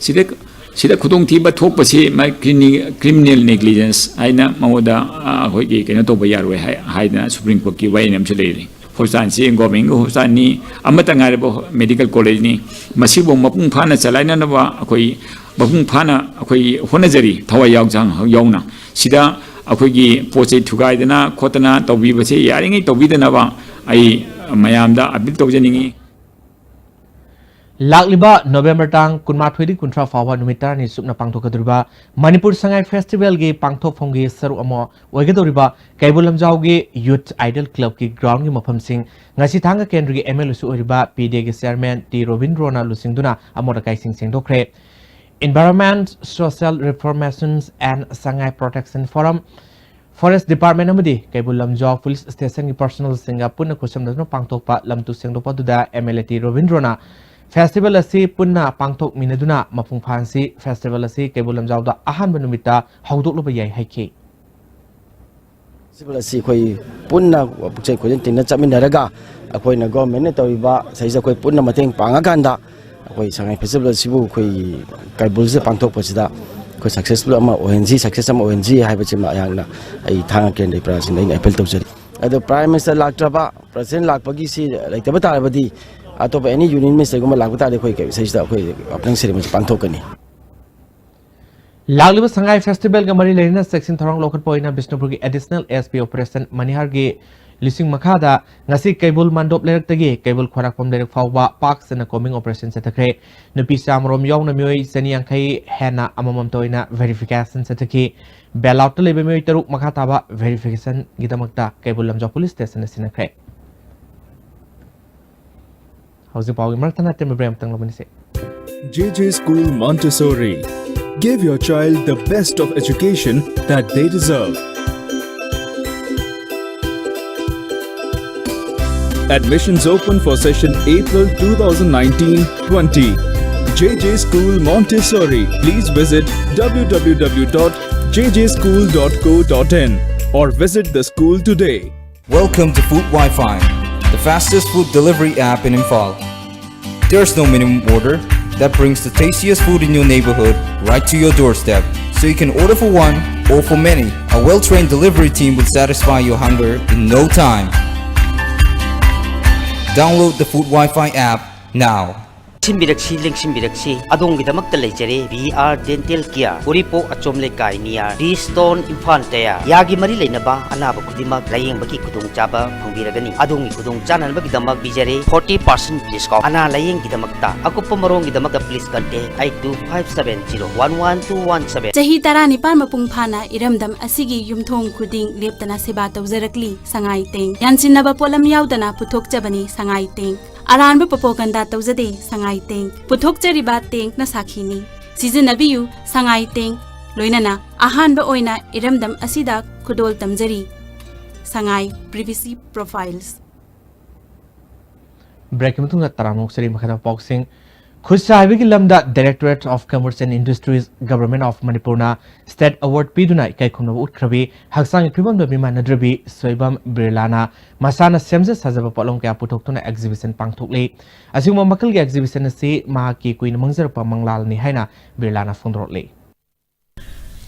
ꯁꯤꯗ, ꯁꯤꯗ ꯈꯨꯗꯣꯡꯊꯤꯕ ꯊꯣꯛꯄꯁꯤ ꯃꯥꯒꯤ ꯀ꯭ꯔꯤꯃꯤꯅꯦꯜ ꯅꯦꯒ꯭ꯂꯤꯖꯦꯟꯁ ꯍꯥꯏꯅ ꯃꯉꯣꯟꯗ, ꯑ, ꯑꯩꯈꯣꯏꯒꯤ ꯀꯩꯅꯣ ꯇꯧꯕ ꯌꯥꯔꯣꯏ ꯍꯥꯏ-, ꯍꯥꯏꯗꯅ ꯁꯨꯄ꯭ꯔꯤꯝ ꯀꯣꯔꯠꯀꯤ ꯋꯥꯔꯦꯟ ꯑꯃꯁꯨ ꯂꯩꯔꯤ꯫ ꯍꯣꯁꯄꯤꯇꯥꯜꯁꯤ ꯒꯣꯔꯃꯦꯟꯒꯤ ꯍꯣꯁꯄꯤꯇꯥꯜꯅꯤ, ꯑꯃꯠꯇ ꯉꯥꯏꯔꯕ ꯃꯦꯗꯤꯀꯦꯜ ꯀꯣꯂꯦꯖꯅꯤ꯫ ꯃꯁꯤꯕꯨ ꯃꯄꯨꯡ ꯐꯥꯅ ꯆꯂꯥꯏꯅꯅꯕ ꯑꯩꯈꯣꯏ ꯃꯄꯨꯡ ꯐꯥꯅ ꯑꯩꯈꯣꯏ ꯍꯣꯠꯅꯖꯔꯤ, ꯊꯋꯥꯏ ꯌꯥꯎꯖ-, ꯌꯥꯎꯅ꯫ ꯁꯤꯗ ꯑꯩꯈꯣꯏꯒꯤ ꯄꯣꯠ ꯆꯩ ꯊꯨꯒꯥꯏꯗꯅ ꯈꯣꯠꯇꯅ ꯇꯧꯕꯤꯕꯁꯦ ꯌꯥꯔꯤꯉꯩ ꯇꯧꯕꯤꯗꯅꯕ ꯑꯩ ꯃꯌꯥꯝꯗ ꯑꯄꯤꯜ ꯇꯧꯖꯅꯤꯡꯉꯤ꯫ ꯂꯥꯛꯂꯤꯕ ꯅꯣꯕꯦꯝꯕꯔ ꯇꯥꯡ ꯀꯨꯟꯃꯥꯊꯣꯏꯗꯒꯤ ꯀꯨꯟꯊ꯭ꯔꯥ ꯐꯥꯎꯕ ꯅꯨꯃꯤꯠ ꯇꯔꯥꯅꯤ ꯆꯨꯞꯅ ꯄꯥꯡꯊꯣꯛꯀꯗꯧꯔꯤꯕ ꯃꯅꯤꯄꯨꯔ ꯁꯉꯥꯏ ꯐꯦꯁꯇꯤꯚꯦꯜꯒꯤ ꯄꯥꯡꯊꯣꯛꯐꯝꯒꯤ ꯁꯔꯨꯛ ꯑꯃ ꯑꯣꯏꯒꯗꯧꯔꯤꯕ ꯀꯩꯕꯨꯜ ꯂꯝꯖꯥꯎꯒꯤ ꯌꯨꯊ ꯑꯥꯏꯗꯜ ꯀ꯭ꯂꯕꯀꯤ ꯒ꯭ꯔꯥꯎꯟꯒꯤ ꯃꯐꯝꯁꯤꯡ ꯉꯁꯤ ꯊꯥꯡꯒ ꯀꯦꯟꯗ꯭ꯔꯒꯤ ꯑꯦꯝ ꯑꯦꯜ ꯑꯦꯁꯨ ꯑꯣꯏꯔꯤꯕ ꯄꯤ ꯗꯤ ꯑꯦꯒꯤ ꯆꯤꯌꯔꯃꯦꯟ ꯇꯤ ꯔꯣꯕꯤꯟꯗ꯭ꯔꯣꯅ ꯂꯨꯆꯤꯡꯗꯨꯅ ꯑꯃꯣꯠ ꯑꯀꯥꯏꯁꯤꯡ ꯁꯦꯡꯗꯣꯛꯈ꯭ꯔꯦ꯫ Environment, Social Reformations and Sangai Protection Forum, forest department ꯑꯃꯗꯤ ꯀꯩꯕꯨꯜ ꯂꯝꯖꯥꯎ ꯄꯨꯂꯤꯁ ꯁ꯭ꯇꯦꯁꯟꯒꯤ ꯄꯥꯔꯁꯣꯅꯦꯜꯁꯤꯡꯒ ꯄꯨꯟꯅ ꯈꯨꯠꯁꯝꯅꯗꯨꯅ ꯄꯥꯡꯊꯣꯛꯄ ꯂꯝꯇꯨ ꯁꯦꯡꯗꯣꯛꯄ ꯑꯗꯨꯗ ꯑꯦꯝ ꯑꯦꯜ ꯑꯦ ꯇꯤ ꯔꯣꯕꯤꯟꯗ꯭ꯔꯣꯅ ꯐꯦꯁꯇꯤꯚꯦꯜ ꯑꯁꯤ ꯄꯨꯟꯅ ꯄꯥꯡꯊꯣꯛꯃꯤꯟꯅꯗꯨꯅ ꯃꯄꯨꯡ ꯐꯥꯍꯟꯁꯤ, ꯐꯦꯁꯇꯤꯚꯦꯜ ꯑꯁꯤ ꯀꯩꯕꯨꯜ ꯂꯝꯖꯥꯎꯗ ꯑꯍꯥꯟꯕ ꯅꯨꯃꯤꯠꯇ ꯍꯧꯗꯣꯛꯂꯨꯕ ꯌꯥꯏ ꯍꯥꯏꯈꯤ꯫ ꯐꯦꯁꯇꯤꯚꯦꯜ ꯑꯁꯤ ꯑꯩꯈꯣꯏ ꯄꯨꯟꯅ ꯄꯨꯛꯆꯦꯜ ꯈꯣꯏꯖꯦꯜ ꯇꯤꯟꯅ ꯆꯠꯃꯤꯟꯅꯔꯒ ꯑꯩꯈꯣꯏꯅ ꯒꯣꯔꯃꯦꯟꯅ ꯇꯧꯔꯤꯕ ꯁꯤꯗꯩꯁꯤꯗ ꯑꯩꯈꯣꯏ ꯄꯨꯟꯅ ꯃꯇꯦꯡ ꯄꯥꯡꯉꯀꯥꯟꯗ ꯑꯩꯈꯣꯏ ꯁꯉꯥꯏ ꯐꯦꯁꯇꯤꯚꯦꯜ ꯑꯁꯤꯕꯨ ꯑꯩꯈꯣꯏ ꯀꯩꯕꯨꯜꯁꯤꯗ ꯄꯥꯡꯊꯣꯛꯄꯁꯤꯗ ꯑꯩꯈꯣꯏ ꯁꯛꯁꯦꯁꯐꯨꯜ ꯑꯃ ꯑꯣꯏꯍꯟꯁꯤ, ꯁꯛꯁꯦꯁ ꯑꯃ ꯑꯣꯏꯍꯟꯁꯤ ꯍꯥꯏꯕꯁꯤꯃ ꯑꯩꯍꯥꯛꯅ ꯑꯩ ꯊꯥꯡꯒ ꯀꯦꯟꯗ꯭ꯔꯒꯤ ꯄ꯭ꯔꯖꯥꯁꯤꯡꯗ ꯑꯩꯅ ꯑꯦꯄꯤꯜ ꯇꯧꯖꯔꯤ꯫ ꯑꯗꯣ ꯄ꯭ꯔꯥꯏꯝ ꯃꯤꯅꯤꯁꯇꯔ ꯂꯥꯛꯇ꯭ꯔꯕ, ꯄ꯭ꯔꯁꯤꯗꯦꯟ ꯂꯥꯛꯄꯒꯤ ꯁꯤ ꯂꯩꯇꯕ ꯇꯥꯔꯕꯗꯤ ꯑꯇꯣꯞꯄ ꯑꯦꯅꯤ ꯌꯨꯅꯤꯌꯟ ꯃꯤꯅꯤꯁꯇꯔꯒꯨꯝꯕ ꯂꯥꯛꯄ ꯇꯥꯔꯗꯤ ꯑꯩꯈꯣꯏ ꯁꯤꯗꯩꯁꯤꯗ ꯑꯩꯈꯣꯏ ꯑꯣꯄꯅꯤꯡ ꯁꯦꯔꯦꯃꯣꯅꯤ ꯄꯥꯡꯊꯣꯛꯀꯅꯤ꯫ ꯂꯥꯛꯂꯤꯕ ꯁꯉꯥꯏ ꯐꯦꯁꯇꯤꯚꯦꯜꯒ ꯃꯔꯤ ꯂꯩꯅꯅ ꯆꯦꯛꯁꯤꯟ ꯊꯧꯔꯥꯡ ꯂꯧꯈꯠꯄ ꯑꯣꯏꯅ ꯕꯤꯁꯅꯨꯄꯨꯔꯒꯤ ꯑꯦꯗꯤꯁꯅꯦꯜ ꯑꯦꯁ ꯄꯤ ꯑꯣꯄꯔꯦꯁꯟ ꯃꯅꯤꯍꯥꯔꯒꯤ ꯂꯨꯆꯤꯡ ꯃꯈꯥꯗ ꯉꯁꯤ ꯀꯩꯕꯨꯜ ꯃꯥꯟꯗꯣꯞ ꯂꯩꯔꯛꯇꯒꯤ ꯀꯩꯕꯨꯜ ꯈ꯭ꯋꯥꯏꯔꯥꯛꯄꯝ ꯂꯩꯔꯛ ꯐꯥꯎꯕ ꯄꯥꯛ ꯆꯟꯅ ꯀꯣꯝꯕꯤꯡ ꯑꯣꯄꯔꯦꯁꯟ ꯆꯠꯊꯈ꯭ꯔꯦ꯫ ꯅꯨꯄꯤ ꯆꯥꯃꯔꯣꯝ ꯌꯥꯎꯅ ꯃꯤꯑꯣꯏ ꯆꯅꯤ ꯌꯥꯡꯈꯩ ꯍꯦꯟꯅ ꯑꯃꯃꯝꯇ ꯑꯣꯏꯅ ꯚꯦꯔꯤꯐꯤꯀꯦꯁꯟ ꯆꯠꯊꯈꯤ꯫ ꯕꯦꯜ ꯑꯥꯎꯠꯇ ꯂꯩꯕ ꯃꯤꯑꯣꯏ ꯇꯔꯨꯛ ꯃꯈꯥ ꯇꯥꯕ ꯚꯦꯔꯤꯐꯤꯀꯦꯁꯟꯒꯤꯗꯃꯛꯇ ꯀꯩꯕꯨꯜ ꯂꯝꯖꯥꯎ ꯄꯨꯂꯤꯁ ꯁ꯭ꯇꯦꯁꯟꯗ ꯁꯤꯟꯅꯈ꯭ꯔꯦ꯫ ꯍꯧꯖꯤꯛ ꯄꯥꯎꯒꯤ ꯃꯔꯛ ꯊꯠꯅ ꯑꯇꯦꯟꯕ ꯕ꯭ꯔꯦꯛ ꯑꯃꯇꯪ ꯂꯧꯃꯤꯟꯅꯁꯤ꯫ J J School Montessori. Give your child the best of education that they deserve. Admissions open for session April two thousand nineteen twenty. J J School Montessori. Please visit w w w dot j j school dot co dot in or visit the school today. Welcome to Food Wi-Fi, the fastest food delivery app in Imphal. There's no minimum order. That brings the tastiest food in your neighborhood right to your doorstep. So you can order for one or for many. A well-trained delivery team will satisfy your hunger in no time. Download the Food Wi-Fi app now. ꯂꯦꯡꯁꯤꯟꯕꯤꯔꯛꯁꯤ, ꯂꯦꯡꯁꯤꯟꯕꯤꯔꯛꯁꯤ꯫ ꯑꯗꯣꯝꯒꯤꯗꯃꯛꯇ ꯂꯩꯖꯔꯦ ꯕꯤ ꯑꯥꯔ ꯗꯦꯟꯇꯦꯜ ꯀꯤꯌꯥꯔ, ꯎꯔꯤꯄꯣꯛ ꯑꯆꯣꯝ ꯂꯩꯀꯥꯏ, ꯅꯤꯌꯥꯔ ꯇꯤ ꯁ꯭ꯇꯣꯟ, ꯏꯝꯐꯥꯜ ꯇꯌꯥ꯫ ꯌꯥꯒꯤ ꯃꯔꯤ ꯂꯩꯅꯕ ꯑꯅꯥꯕ ꯈꯨꯗꯤꯡꯃꯛ ꯂꯥꯌꯦꯡꯕꯒꯤ ꯈꯨꯗꯣꯡꯆꯥꯕ ꯐꯪꯕꯤꯔꯒꯅꯤ꯫ ꯑꯗꯣꯝꯒꯤ ꯈꯨꯗꯣꯡ ꯆꯥꯅꯅꯕꯒꯤꯗꯃꯛ ꯄꯤꯖꯔꯦ ꯐꯣꯔꯇꯤ ꯄꯥꯔꯁꯦꯟ ꯗꯤꯁꯀꯥꯎꯟ꯫ ꯑꯅꯥ ꯂꯥꯌꯦꯡꯒꯤꯗꯃꯛꯇ ꯑꯀꯨꯞꯄ ꯃꯔꯣꯜꯒꯤꯗꯃꯛꯇ please contact eight two five seven zero one one two one seven꯫ ꯆꯍꯤ ꯇꯔꯥꯅꯤꯄꯥꯟ ꯃꯄꯨꯡ ꯐꯥꯅ ꯏꯔꯝꯗꯝ ꯑꯁꯤꯒꯤ ꯌꯨꯝꯊꯣꯡ ꯈꯨꯗꯤꯡ ꯂꯦꯞꯇꯅ ꯁꯦꯕꯥ ꯇꯧꯖꯔꯛꯂꯤ ꯁꯉꯥꯏ ꯇꯦꯡ꯫ ꯌꯥꯟꯁꯤꯟꯅꯕ ꯄꯣꯠꯂꯝ ꯌꯥꯎꯗꯅ ꯄꯨꯊꯣꯛꯆꯕꯅꯤ ꯁꯉꯥꯏ ꯇꯦꯡ꯫ ꯑꯔꯥꯟꯕ ꯄ꯭ꯔꯣꯄꯥꯒꯟꯗꯥ ꯇꯧꯖꯗꯦ ꯁꯉꯥꯏ ꯇꯦꯡ꯫ ꯄꯨꯊꯣꯛꯆꯔꯤꯕ ꯇꯦꯡꯅ ꯁꯥꯈꯤꯅꯤ꯫ ꯁꯤꯖꯤꯟꯅꯕꯤꯌꯨ ꯁꯉꯥꯏ ꯇꯦꯡ꯫ ꯂꯣꯏꯅꯅ ꯑꯍꯥꯟꯕ ꯑꯣꯏꯅ ꯏꯔꯝꯗꯝ ꯑꯁꯤꯗ ꯈꯨꯗꯣꯜ ꯇꯝꯖꯔꯤ꯫ ꯁꯉꯥꯏ ꯄ꯭ꯔꯤꯚꯦꯁꯤ ꯄ꯭ꯔꯣꯐꯥꯏꯜꯁ꯫ ꯕ꯭ꯔꯦꯛꯀꯤ ꯃꯇꯨꯡꯗ ꯇꯔꯥꯝꯅ ꯑꯣꯛꯆꯔꯤ꯫ ꯃꯈꯥꯗ ꯄꯥꯎꯁꯤꯡ꯫ ꯈꯨꯠꯁꯥ ꯍꯩꯕꯒꯤ ꯂꯝꯗ Directorate of Commerce and Industries, Government of ꯃꯅꯤꯄꯨꯔꯅ State Award ꯄꯤꯗꯨꯅ ꯏꯀꯥꯏ ꯈꯨꯝꯅꯕ ꯎꯠꯈ꯭ꯔꯕꯤ ꯍꯛꯆꯥꯡꯒꯤ ꯐꯤꯕꯝꯗ ꯃꯤꯃꯥꯟꯅꯗ꯭ꯔꯕꯤ ꯁꯣꯏꯕꯝ ꯕꯤꯔꯂꯥꯅ ꯃꯁꯥꯅ ꯁꯦꯝꯖ ꯁꯥꯖꯕ ꯄꯣꯠꯂꯝ ꯀꯌꯥ ꯄꯨꯊꯣꯛꯇꯨꯅ exhibition ꯄꯥꯡꯊꯣꯛꯂꯤ꯫ ꯑꯁꯤꯒꯨꯝꯕ ꯃꯈꯜꯒꯤ exhibition ꯑꯁꯤ ꯃꯍꯥꯛꯀꯤ ꯀꯨꯏꯅ ꯃꯥꯡꯖꯔꯛꯄ ꯃꯪꯂꯥꯜꯅꯤ ꯍꯥꯏꯅ ꯕꯤꯔꯂꯥꯅ ꯐꯣꯡꯗꯣꯔꯛꯂꯤ꯫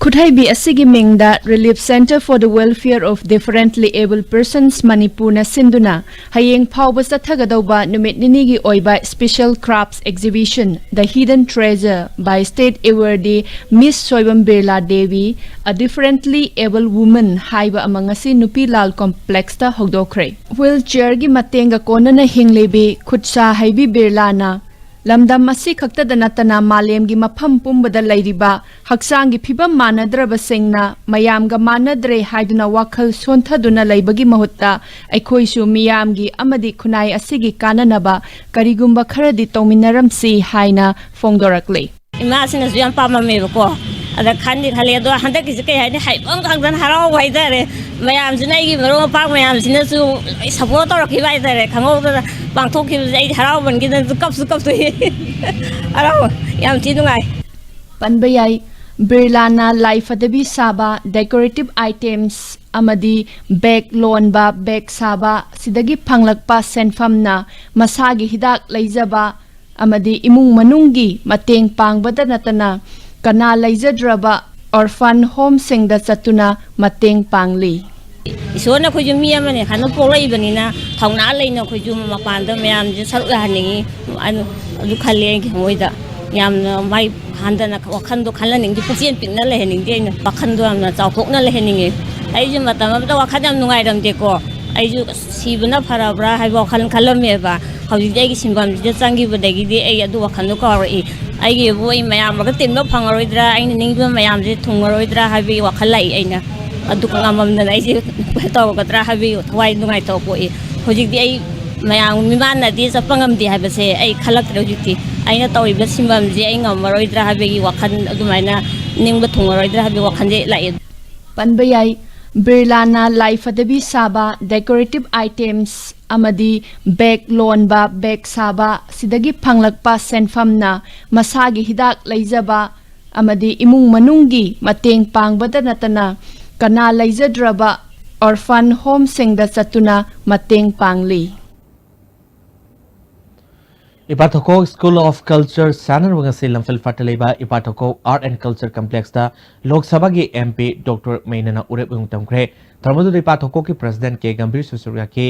ꯈꯨꯠꯍꯩꯕꯤ ꯑꯁꯤꯒꯤ ꯃꯤꯡꯗ Relief Centre for the Welfare of Differently Abled Persons ꯃꯅꯤꯄꯨꯔꯅ ꯁꯤꯟꯗꯨꯅ ꯍꯌꯦꯡ ꯐꯥꯎꯕ ꯆꯠꯊꯒꯗꯧꯕ ꯅꯨꯃꯤꯠ ꯅꯤꯅꯤꯒꯤ ꯑꯣꯏꯕ Special Crafts Exhibition, The Hidden Treasure by State Awardee Miss Soibam Birla Devi, A Differently Abled Woman ꯍꯥꯏꯕ ꯑꯃ ꯉꯁꯤ ꯅꯨꯄꯤ ꯂꯥꯜ ꯀꯣꯝꯄ꯭ꯂꯦꯛꯁꯇ ꯍꯧꯗꯣꯛꯈ꯭ꯔꯦ꯫ ꯋꯤꯜ ꯆꯤꯌꯔꯒꯤ ꯃꯇꯦꯡꯒ ꯀꯣꯟꯅꯅ ꯍꯤꯡꯂꯤꯕꯤ ꯈꯨꯠꯁꯥ ꯍꯩꯕꯤ ꯕꯤꯔꯂꯥꯅ ꯂꯝꯗꯝ ꯑꯁꯤ ꯈꯛꯇꯗ ꯅꯠꯇꯅ ꯃꯥꯂꯦꯝꯒꯤ ꯃꯐꯝ ꯄꯨꯝꯕꯗ ꯂꯩꯔꯤꯕ ꯍꯛꯆꯥꯡꯒꯤ ꯐꯤꯕꯝ ꯃꯥꯟꯅꯗ꯭ꯔꯕꯁꯤꯡꯅ ꯃꯌꯥꯝꯒ ꯃꯥꯟꯅꯗ꯭ꯔꯦ ꯍꯥꯏꯗꯨꯅ ꯋꯥꯈꯜ ꯁꯣꯟꯊꯗꯨꯅ ꯂꯩꯕꯒꯤ ꯃꯍꯨꯠꯇ ꯑꯩꯈꯣꯏꯁꯨ ꯃꯤꯌꯥꯝꯒꯤ ꯑꯃꯗꯤ ꯈꯨꯟꯅꯥꯏ ꯑꯁꯤꯒꯤ ꯀꯥꯟꯅꯅꯕ ꯀꯔꯤꯒꯨꯝꯕ ꯈꯔꯗꯤ ꯇꯧꯃꯤꯟꯅꯔꯝꯁꯤ ꯍꯥꯏꯅ ꯐꯣꯡꯗꯣꯔꯛꯂꯤ꯫ ꯏꯃꯥꯁꯤꯅꯁꯨ ꯌꯥꯝ ꯄꯥꯝꯃꯝꯃꯦꯕꯀꯣ꯫ ꯑꯗ ꯈꯟꯗꯤ ꯈꯜꯂꯦ, ꯑꯗꯣ ꯍꯟꯗꯛꯀꯤꯁꯦ ꯀꯩ ꯍꯥꯏꯅꯤ, ꯍꯥꯏꯐꯝ ꯈꯪꯗꯅ ꯍꯔꯥꯎꯕ ꯍꯥꯏꯇꯥꯔꯦ꯫ ꯃꯌꯥꯝꯁꯤꯅ, ꯑꯩꯒꯤ ꯃꯔꯨꯞ ꯃꯄꯥꯡ ꯃꯌꯥꯝꯁꯤꯅꯁꯨ ꯂꯣꯏ ꯁꯞꯄꯣꯔꯠ ꯇꯧꯔꯛꯈꯤꯕ ꯍꯥꯏꯇꯥꯔꯦ꯫ ꯈꯪꯍꯧꯗꯅ ꯄꯥꯡꯊꯣꯛꯈꯤꯕꯁꯦ ꯑꯩꯗꯤ ꯍꯔꯥꯎꯃꯟꯈꯤꯗꯅꯁꯨ ꯀꯞꯁꯨ ꯀꯞꯊꯣꯛꯏ꯫ ꯍꯔꯥꯎ, ꯌꯥꯝ ꯊꯤ ꯅꯨꯡꯉꯥꯏ꯫ ꯄꯟꯕ ꯌꯥꯏ, ꯕꯤꯔꯂꯥꯅ ꯂꯥꯏ ꯐꯗꯕꯤ ꯁꯥꯕ, decorative items ꯑꯃꯗꯤ ꯕꯦꯒ ꯂꯣꯟꯕ, ꯕꯦꯒ ꯁꯥꯕ, ꯁꯤꯗꯒꯤ ꯐꯪꯂꯛꯄ ꯁꯦꯟꯐꯝꯅ ꯃꯁꯥꯒꯤ ꯍꯤꯗꯥꯛ ꯂꯩꯖꯕ ꯑꯃꯗꯤ ꯏꯃꯨꯡ ꯃꯅꯨꯡꯒꯤ ꯃꯇꯦꯡ ꯄꯥꯡꯕꯗ ꯅꯠꯇꯅ ꯀꯅꯥ ꯂꯩꯖꯗ꯭ꯔꯕ orphan homeꯁꯤꯡꯗ ꯆꯠꯇꯨꯅ ꯃꯇꯦꯡ ꯄꯥꯡꯂꯤ꯫ ꯏꯁꯣꯔꯅ ꯑꯩꯈꯣꯏꯁꯨ ꯃꯤ ꯑꯃꯅꯦ ꯈꯟꯅ ꯄꯣꯛꯂꯛꯏꯕꯅꯤꯅ ꯊꯧꯅꯥ ꯂꯩꯅ ꯑꯩꯈꯣꯏꯁꯨ ꯃꯄꯥꯟꯗ ꯃꯌꯥꯝꯁꯦ ꯁꯔꯨꯛ ꯌꯥꯍꯟꯅꯤꯡꯉꯤ꯫ ꯑꯗꯨ, ꯑꯗꯨ ꯈꯜꯂꯦ ꯑꯩꯒꯤ ꯊꯃꯣꯏꯗ꯫ ꯌꯥꯝꯅ ꯃꯥꯏ ꯍꯟꯗꯅ ꯋꯥꯈꯜꯗꯣ ꯈꯜꯍꯟꯅꯤꯡꯗꯦ, ꯄꯨꯛꯆꯦꯜ ꯄꯤꯛꯅ ꯂꯩꯍꯟꯅꯤꯡꯗꯦ꯫ ꯑꯩꯅ ꯋꯥꯈꯜꯗꯣ ꯌꯥꯝꯅ ꯆꯥꯎꯊꯣꯛꯅ ꯂꯩꯍꯟꯅꯤꯡꯉꯦ꯫ ꯑꯩꯁꯨ ꯃꯇꯝ ꯑꯃꯗ ꯋꯥꯈꯜ ꯌꯥꯝ ꯅꯨꯡꯉꯥꯏꯔꯝꯗꯦꯀꯣ꯫ ꯑꯩꯁꯨ ꯁꯤꯕꯅ ꯐꯔꯕ꯭ꯔꯥ ꯍꯥꯏꯕ ꯋꯥꯈꯜ ꯈꯜꯂꯝꯃꯦꯕ꯫ ꯍꯧꯖꯤꯛꯇꯤ ꯑꯩꯒꯤ ꯁꯤꯟꯐꯝꯁꯤꯗ ꯆꯪꯈꯤꯕꯗꯒꯤꯗꯤ ꯑꯩ ꯑꯗꯨ ꯋꯥꯈꯜꯗꯣ ꯀꯥꯎꯔꯛꯏ꯫ ꯑꯩꯒꯤꯕꯨ ꯑꯩ ꯃꯌꯥꯝ ꯃꯔꯛꯇ ꯇꯤꯟꯕ ꯐꯪꯉꯔꯣꯏꯗ꯭ꯔꯥ, ꯑꯩꯅ ꯅꯤꯡꯕ ꯃꯌꯥꯝꯁꯦ ꯊꯨꯡꯉꯔꯣꯏꯗ꯭ꯔꯥ ꯍꯥꯏꯕꯒꯤ ꯋꯥꯈꯜ ꯂꯥꯛꯏ꯫ ꯑꯩꯅ ꯑꯗꯨ ꯉꯝꯃꯝꯗꯅ ꯑꯩꯁꯦ ꯇꯧꯔꯒꯗ꯭ꯔꯥ ꯍꯥꯏꯕꯒꯤ ꯊꯋꯥꯏ ꯅꯨꯡꯉꯥꯏꯇꯕ ꯄꯣꯛꯏ꯫ ꯍꯧꯖꯤꯛꯇꯤ ꯑꯩ ꯃꯌꯥꯝ ꯃꯤꯃꯥꯟꯅꯗꯤ ꯆꯠꯄ ꯉꯝꯗꯦ ꯍꯥꯏꯕꯁꯦ ꯑꯩ ꯈꯜꯂꯛꯇ꯭ꯔꯦ꯫ ꯍꯧꯖꯤꯛꯇꯤ ꯑꯩꯅ ꯇꯧꯔꯤꯕ ꯁꯤꯟꯐꯝꯁꯦ ꯑꯩ ꯉꯝꯃꯔꯣꯏꯗ꯭ꯔꯥ ꯍꯥꯏꯕꯒꯤ ꯋꯥꯈꯜ, ꯑꯗꯨꯃꯥꯏꯅ ꯅꯤꯡꯕ ꯊꯨꯡꯉꯔꯣꯏꯗ꯭ꯔꯥ ꯍꯥꯏꯕꯒꯤ ꯋꯥꯈꯜꯁꯦ ꯂꯥꯛꯑꯦ꯫ ꯄꯟꯕ ꯌꯥꯏ, ꯕꯤꯔꯂꯥꯅ ꯂꯥꯏ ꯐꯗꯕꯤ ꯁꯥꯕ, decorative items ꯑꯃꯗꯤ ꯕꯦꯒ ꯂꯣꯟꯕ, ꯕꯦꯒ ꯁꯥꯕ, ꯁꯤꯗꯒꯤ ꯐꯪꯂꯛꯄ ꯁꯦꯟꯐꯝꯅ ꯃꯁꯥꯒꯤ ꯍꯤꯗꯥꯛ ꯂꯩꯖꯕ ꯑꯃꯗꯤ ꯏꯃꯨꯡ ꯃꯅꯨꯡꯒꯤ ꯃꯇꯦꯡ ꯄꯥꯡꯕꯗ ꯅꯠꯇꯅ ꯀꯅꯥ ꯂꯩꯖꯗ꯭ꯔꯕ orphan homeꯁꯤꯡꯗ ꯆꯠꯇꯨꯅ ꯃꯇꯦꯡ ꯄꯥꯡꯂꯤ꯫ ꯏꯄꯥ ꯊꯧꯀꯣꯛ School of Culture ꯁꯥꯟꯅꯔꯕ ꯉꯁꯤ ꯂꯝꯐꯦꯜ ꯐꯥꯠꯇ ꯂꯩꯕ ꯏꯄꯥ ꯊꯧꯀꯣꯛ Art and Culture Complexꯇ ꯂꯣꯛ ꯁꯚꯥꯒꯤ MP Doctor ꯃꯩꯅꯅ ꯎꯔꯦꯞ ꯎꯌꯨꯡ ꯇꯝꯈ꯭ꯔꯦ꯫ ꯊꯧꯔꯝ ꯑꯗꯨꯗ ꯏꯄꯥ ꯊꯧꯀꯣꯛꯀꯤ President ꯀꯦ ꯒꯝꯚꯤꯔꯁꯨ ꯁꯔꯨꯛ ꯌꯥꯈꯤ꯫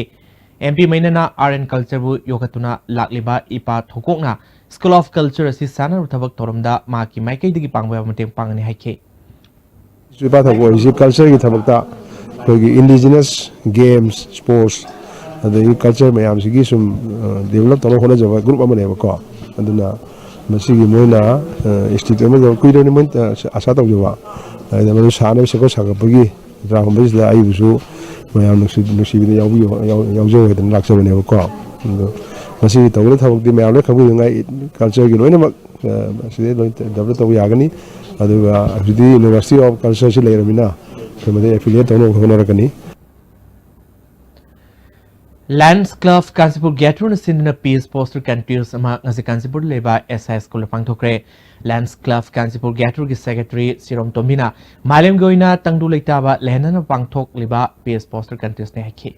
MP ꯃꯩꯅꯅ Art and Cultureꯕꯨ ꯌꯣꯛꯈꯠꯇꯨꯅ ꯂꯥꯛꯂꯤꯕ ꯏꯄꯥ ꯊꯧꯀꯣꯛꯅ School of Culture ꯑꯁꯤ ꯁꯥꯟꯅꯔꯕ ꯊꯕꯛ ꯊꯧꯔꯝꯗ ꯃꯍꯥꯛꯀꯤ ꯃꯥꯏꯀꯩꯗꯒꯤ ꯄꯥꯡꯕ ꯌꯥꯕ ꯃꯇꯦꯡ ꯄꯥꯡꯒꯅꯤ ꯍꯥꯏꯈꯤ꯫ ꯏꯄꯥ ꯊꯧꯀꯣꯛ ꯑꯣꯏꯔꯤꯁꯤ cultureꯒꯤ ꯊꯕꯛꯇ ꯑꯩꯈꯣꯏꯒꯤ indigenous games, sports, ꯑꯗꯒꯤ culture ꯃꯌꯥꯝꯁꯤꯒꯤ ꯁꯨꯝ develop ꯇꯧꯅꯕ ꯍꯣꯠꯅꯖꯕ group ꯑꯃꯅꯦꯕꯀꯣ꯫ ꯑꯗꯨꯅ ꯃꯁꯤꯒꯤ ꯃꯣꯏꯅ institute ꯑꯃꯗ ꯀꯨꯏꯔꯕꯅꯤ ꯃꯣꯏꯅ ꯑꯁꯥ ꯇꯧꯖꯕ꯫ ꯑꯗꯨꯅ ꯃꯗꯨ ꯁꯥꯟꯅꯕ ꯁꯦꯝꯒꯠ ꯁꯥꯒꯠꯄꯒꯤ ꯇꯔꯥꯍꯨꯝꯗꯣꯏꯁꯤꯗ ꯑꯩꯕꯨꯁꯨ ꯃꯌꯥꯝ ꯅꯨꯡꯁꯤ- ꯅꯨꯡꯁꯤꯕꯤꯗ ꯌꯥꯎꯕꯤꯌꯨ- ꯌꯥꯎ- ꯌꯥꯎꯖꯧ ꯍꯥꯏꯗꯅ ꯂꯥꯛꯆꯕꯅꯦꯕꯀꯣ꯫ ꯑꯗꯣ ꯃꯁꯤꯒꯤ ꯇꯧꯒꯗꯕ ꯊꯕꯛꯇꯤ ꯃꯌꯥꯝ ꯂꯣꯏ ꯈꯪꯕꯤꯅꯉꯥꯏ cultureꯒꯤ ꯂꯣꯏꯅꯃꯛ ꯑ, ꯃꯁꯤꯗꯩ ꯂꯣꯏ develop ꯇꯧꯕ ꯌꯥꯒꯅꯤ꯫ ꯑꯗꯨꯒ ꯍꯧꯖꯤꯛꯇꯤ University of Cultureꯁꯤ ꯂꯩꯔꯕꯅꯤꯅ ꯑꯩꯈꯣꯏ ꯃꯗꯩ affiliate ꯇꯧꯅꯕ ꯍꯣꯠꯅꯔꯛꯀꯅꯤ꯫ Lions Club ꯀꯥꯟꯆꯤꯄꯨꯔ ꯒ꯭ꯌꯥꯇ꯭ꯔꯨꯅ ꯁꯤꯟꯗꯨꯅ Peace Poster Contest ꯑꯃ ꯉꯁꯤ ꯀꯥꯟꯆꯤꯄꯨꯔꯗ ꯂꯩꯕ SI Schoolꯗ ꯄꯥꯡꯊꯣꯛꯈ꯭ꯔꯦ꯫ Lions Club Kanchipur ꯒ꯭ꯌꯥꯇ꯭ꯔꯨꯒꯤ Secretary ꯁꯤꯔꯣꯝ ꯇꯣꯝꯕꯤꯅ ꯃꯥꯂꯦꯝꯒꯤ ꯑꯣꯏꯅ ꯇꯪꯗꯨ ꯂꯩꯇꯥꯕ ꯂꯩꯍꯟꯅꯅꯕ ꯄꯥꯡꯊꯣꯛꯂꯤꯕ Peace Poster Contestꯅꯤ ꯍꯥꯏꯈꯤ꯫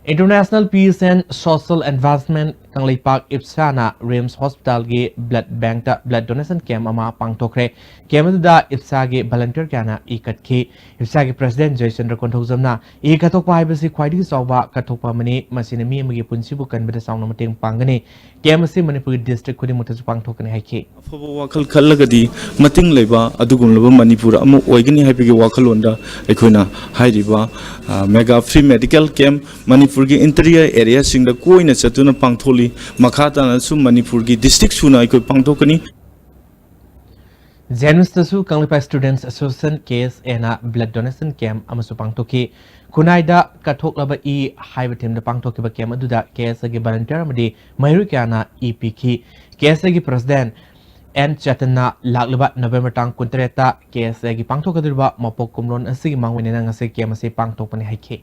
International Peace and Social Advancement Kangleipak ꯏꯞꯁꯥꯅ RIMS Hospitalꯒꯤ blood bankꯇ blood donation camp ꯑꯃ ꯄꯥꯡꯊꯣꯛꯈ꯭ꯔꯦ꯫ Camp ꯑꯗꯨꯗ ꯏꯞꯁꯥꯒꯤ volunteer ꯀꯌꯥꯅ ꯏ ꯀꯠꯈꯤ꯫ ꯏꯞꯁꯥꯒꯤ President ꯖꯌꯆꯟꯗ꯭ꯔ ꯀꯣꯟꯊꯧꯖꯝꯅ ꯏ ꯀꯠꯊꯣꯛꯄ ꯍꯥꯏꯕꯁꯤ ꯈ꯭ꯋꯥꯏꯗꯒꯤ ꯆꯥꯎꯕ ꯀꯠꯊꯣꯛꯄ ꯑꯃꯅꯤ, ꯃꯁꯤꯅ ꯃꯤ ꯑꯃꯒꯤ ꯄꯨꯟꯁꯤꯕꯨ ꯀꯟꯕꯗ ꯆꯥꯎꯅ ꯃꯇꯦꯡ ꯄꯥꯡꯒꯅꯤ꯫ Camp ꯑꯁꯤ ꯃꯅꯤꯄꯨꯔꯒꯤ district ꯈꯨꯗꯤꯡꯃꯛꯇꯁꯨ ꯄꯥꯡꯊꯣꯛꯀꯅꯤ ꯍꯥꯏꯈꯤ꯫ ꯑꯐꯕ ꯋꯥꯈꯜ ꯈꯜꯂꯒꯗꯤ ꯃꯇꯤꯡ ꯂꯩꯕ ꯑꯗꯨꯒꯨꯝꯂꯕ ꯃꯅꯤꯄꯨꯔ ꯑꯃ ꯑꯣꯏꯒꯅꯤ ꯍꯥꯏꯕꯒꯤ ꯋꯥꯈꯜꯂꯣꯟꯗ ꯑꯩꯈꯣꯏꯅ ꯍꯥꯏꯔꯤꯕ mega free medical camp ꯃꯅꯤꯄꯨꯔꯒꯤ interior areaꯁꯤꯡꯗ ꯀꯣꯏꯅ ꯆꯠꯇꯨꯅ ꯄꯥꯡꯊꯣꯛꯂꯤ꯫ ꯃꯈꯥ ꯇꯥꯅꯁꯨ ꯃꯅꯤꯄꯨꯔꯒꯤ district ꯁꯨꯅ ꯑꯩꯈꯣꯏ ꯄꯥꯡꯊꯣꯛꯀꯅꯤ꯫ JNIMSꯇꯁꯨ Kangleipak Students Association, KSAꯅ blood donation camp ꯑꯃꯁꯨ ꯄꯥꯡꯊꯣꯛꯈꯤ꯫ ꯈꯨꯟꯅꯥꯏꯗ ꯀꯠꯊꯣꯛꯂꯕ ꯏ ꯍꯥꯏꯕ themeꯗ ꯄꯥꯡꯊꯣꯛꯈꯤꯕ camp ꯑꯗꯨꯗ KSAꯒꯤ volunteer ꯑꯃꯗꯤ ꯃꯍꯩꯔꯣꯏ ꯀꯌꯥꯅ ꯏ ꯄꯤꯈꯤ꯫ KSAꯒꯤ President ꯑꯦꯟ ꯆꯦꯇꯟꯅ ꯂꯥꯛꯂꯤꯕ November ꯇꯥꯡ ꯀꯨꯟꯇꯔꯦꯠꯇ KSAꯒꯤ ꯄꯥꯡꯊꯣꯛꯀꯗꯧꯔꯤꯕ ꯃꯄꯣꯛ ꯀꯨꯝꯂꯣꯟ ꯑꯁꯤꯒꯤ ꯃꯥꯡꯑꯣꯏꯅꯅ ꯉꯁꯤ camp ꯑꯁꯤ ꯄꯥꯡꯊꯣꯛꯄꯅꯤ ꯍꯥꯏꯈꯤ꯫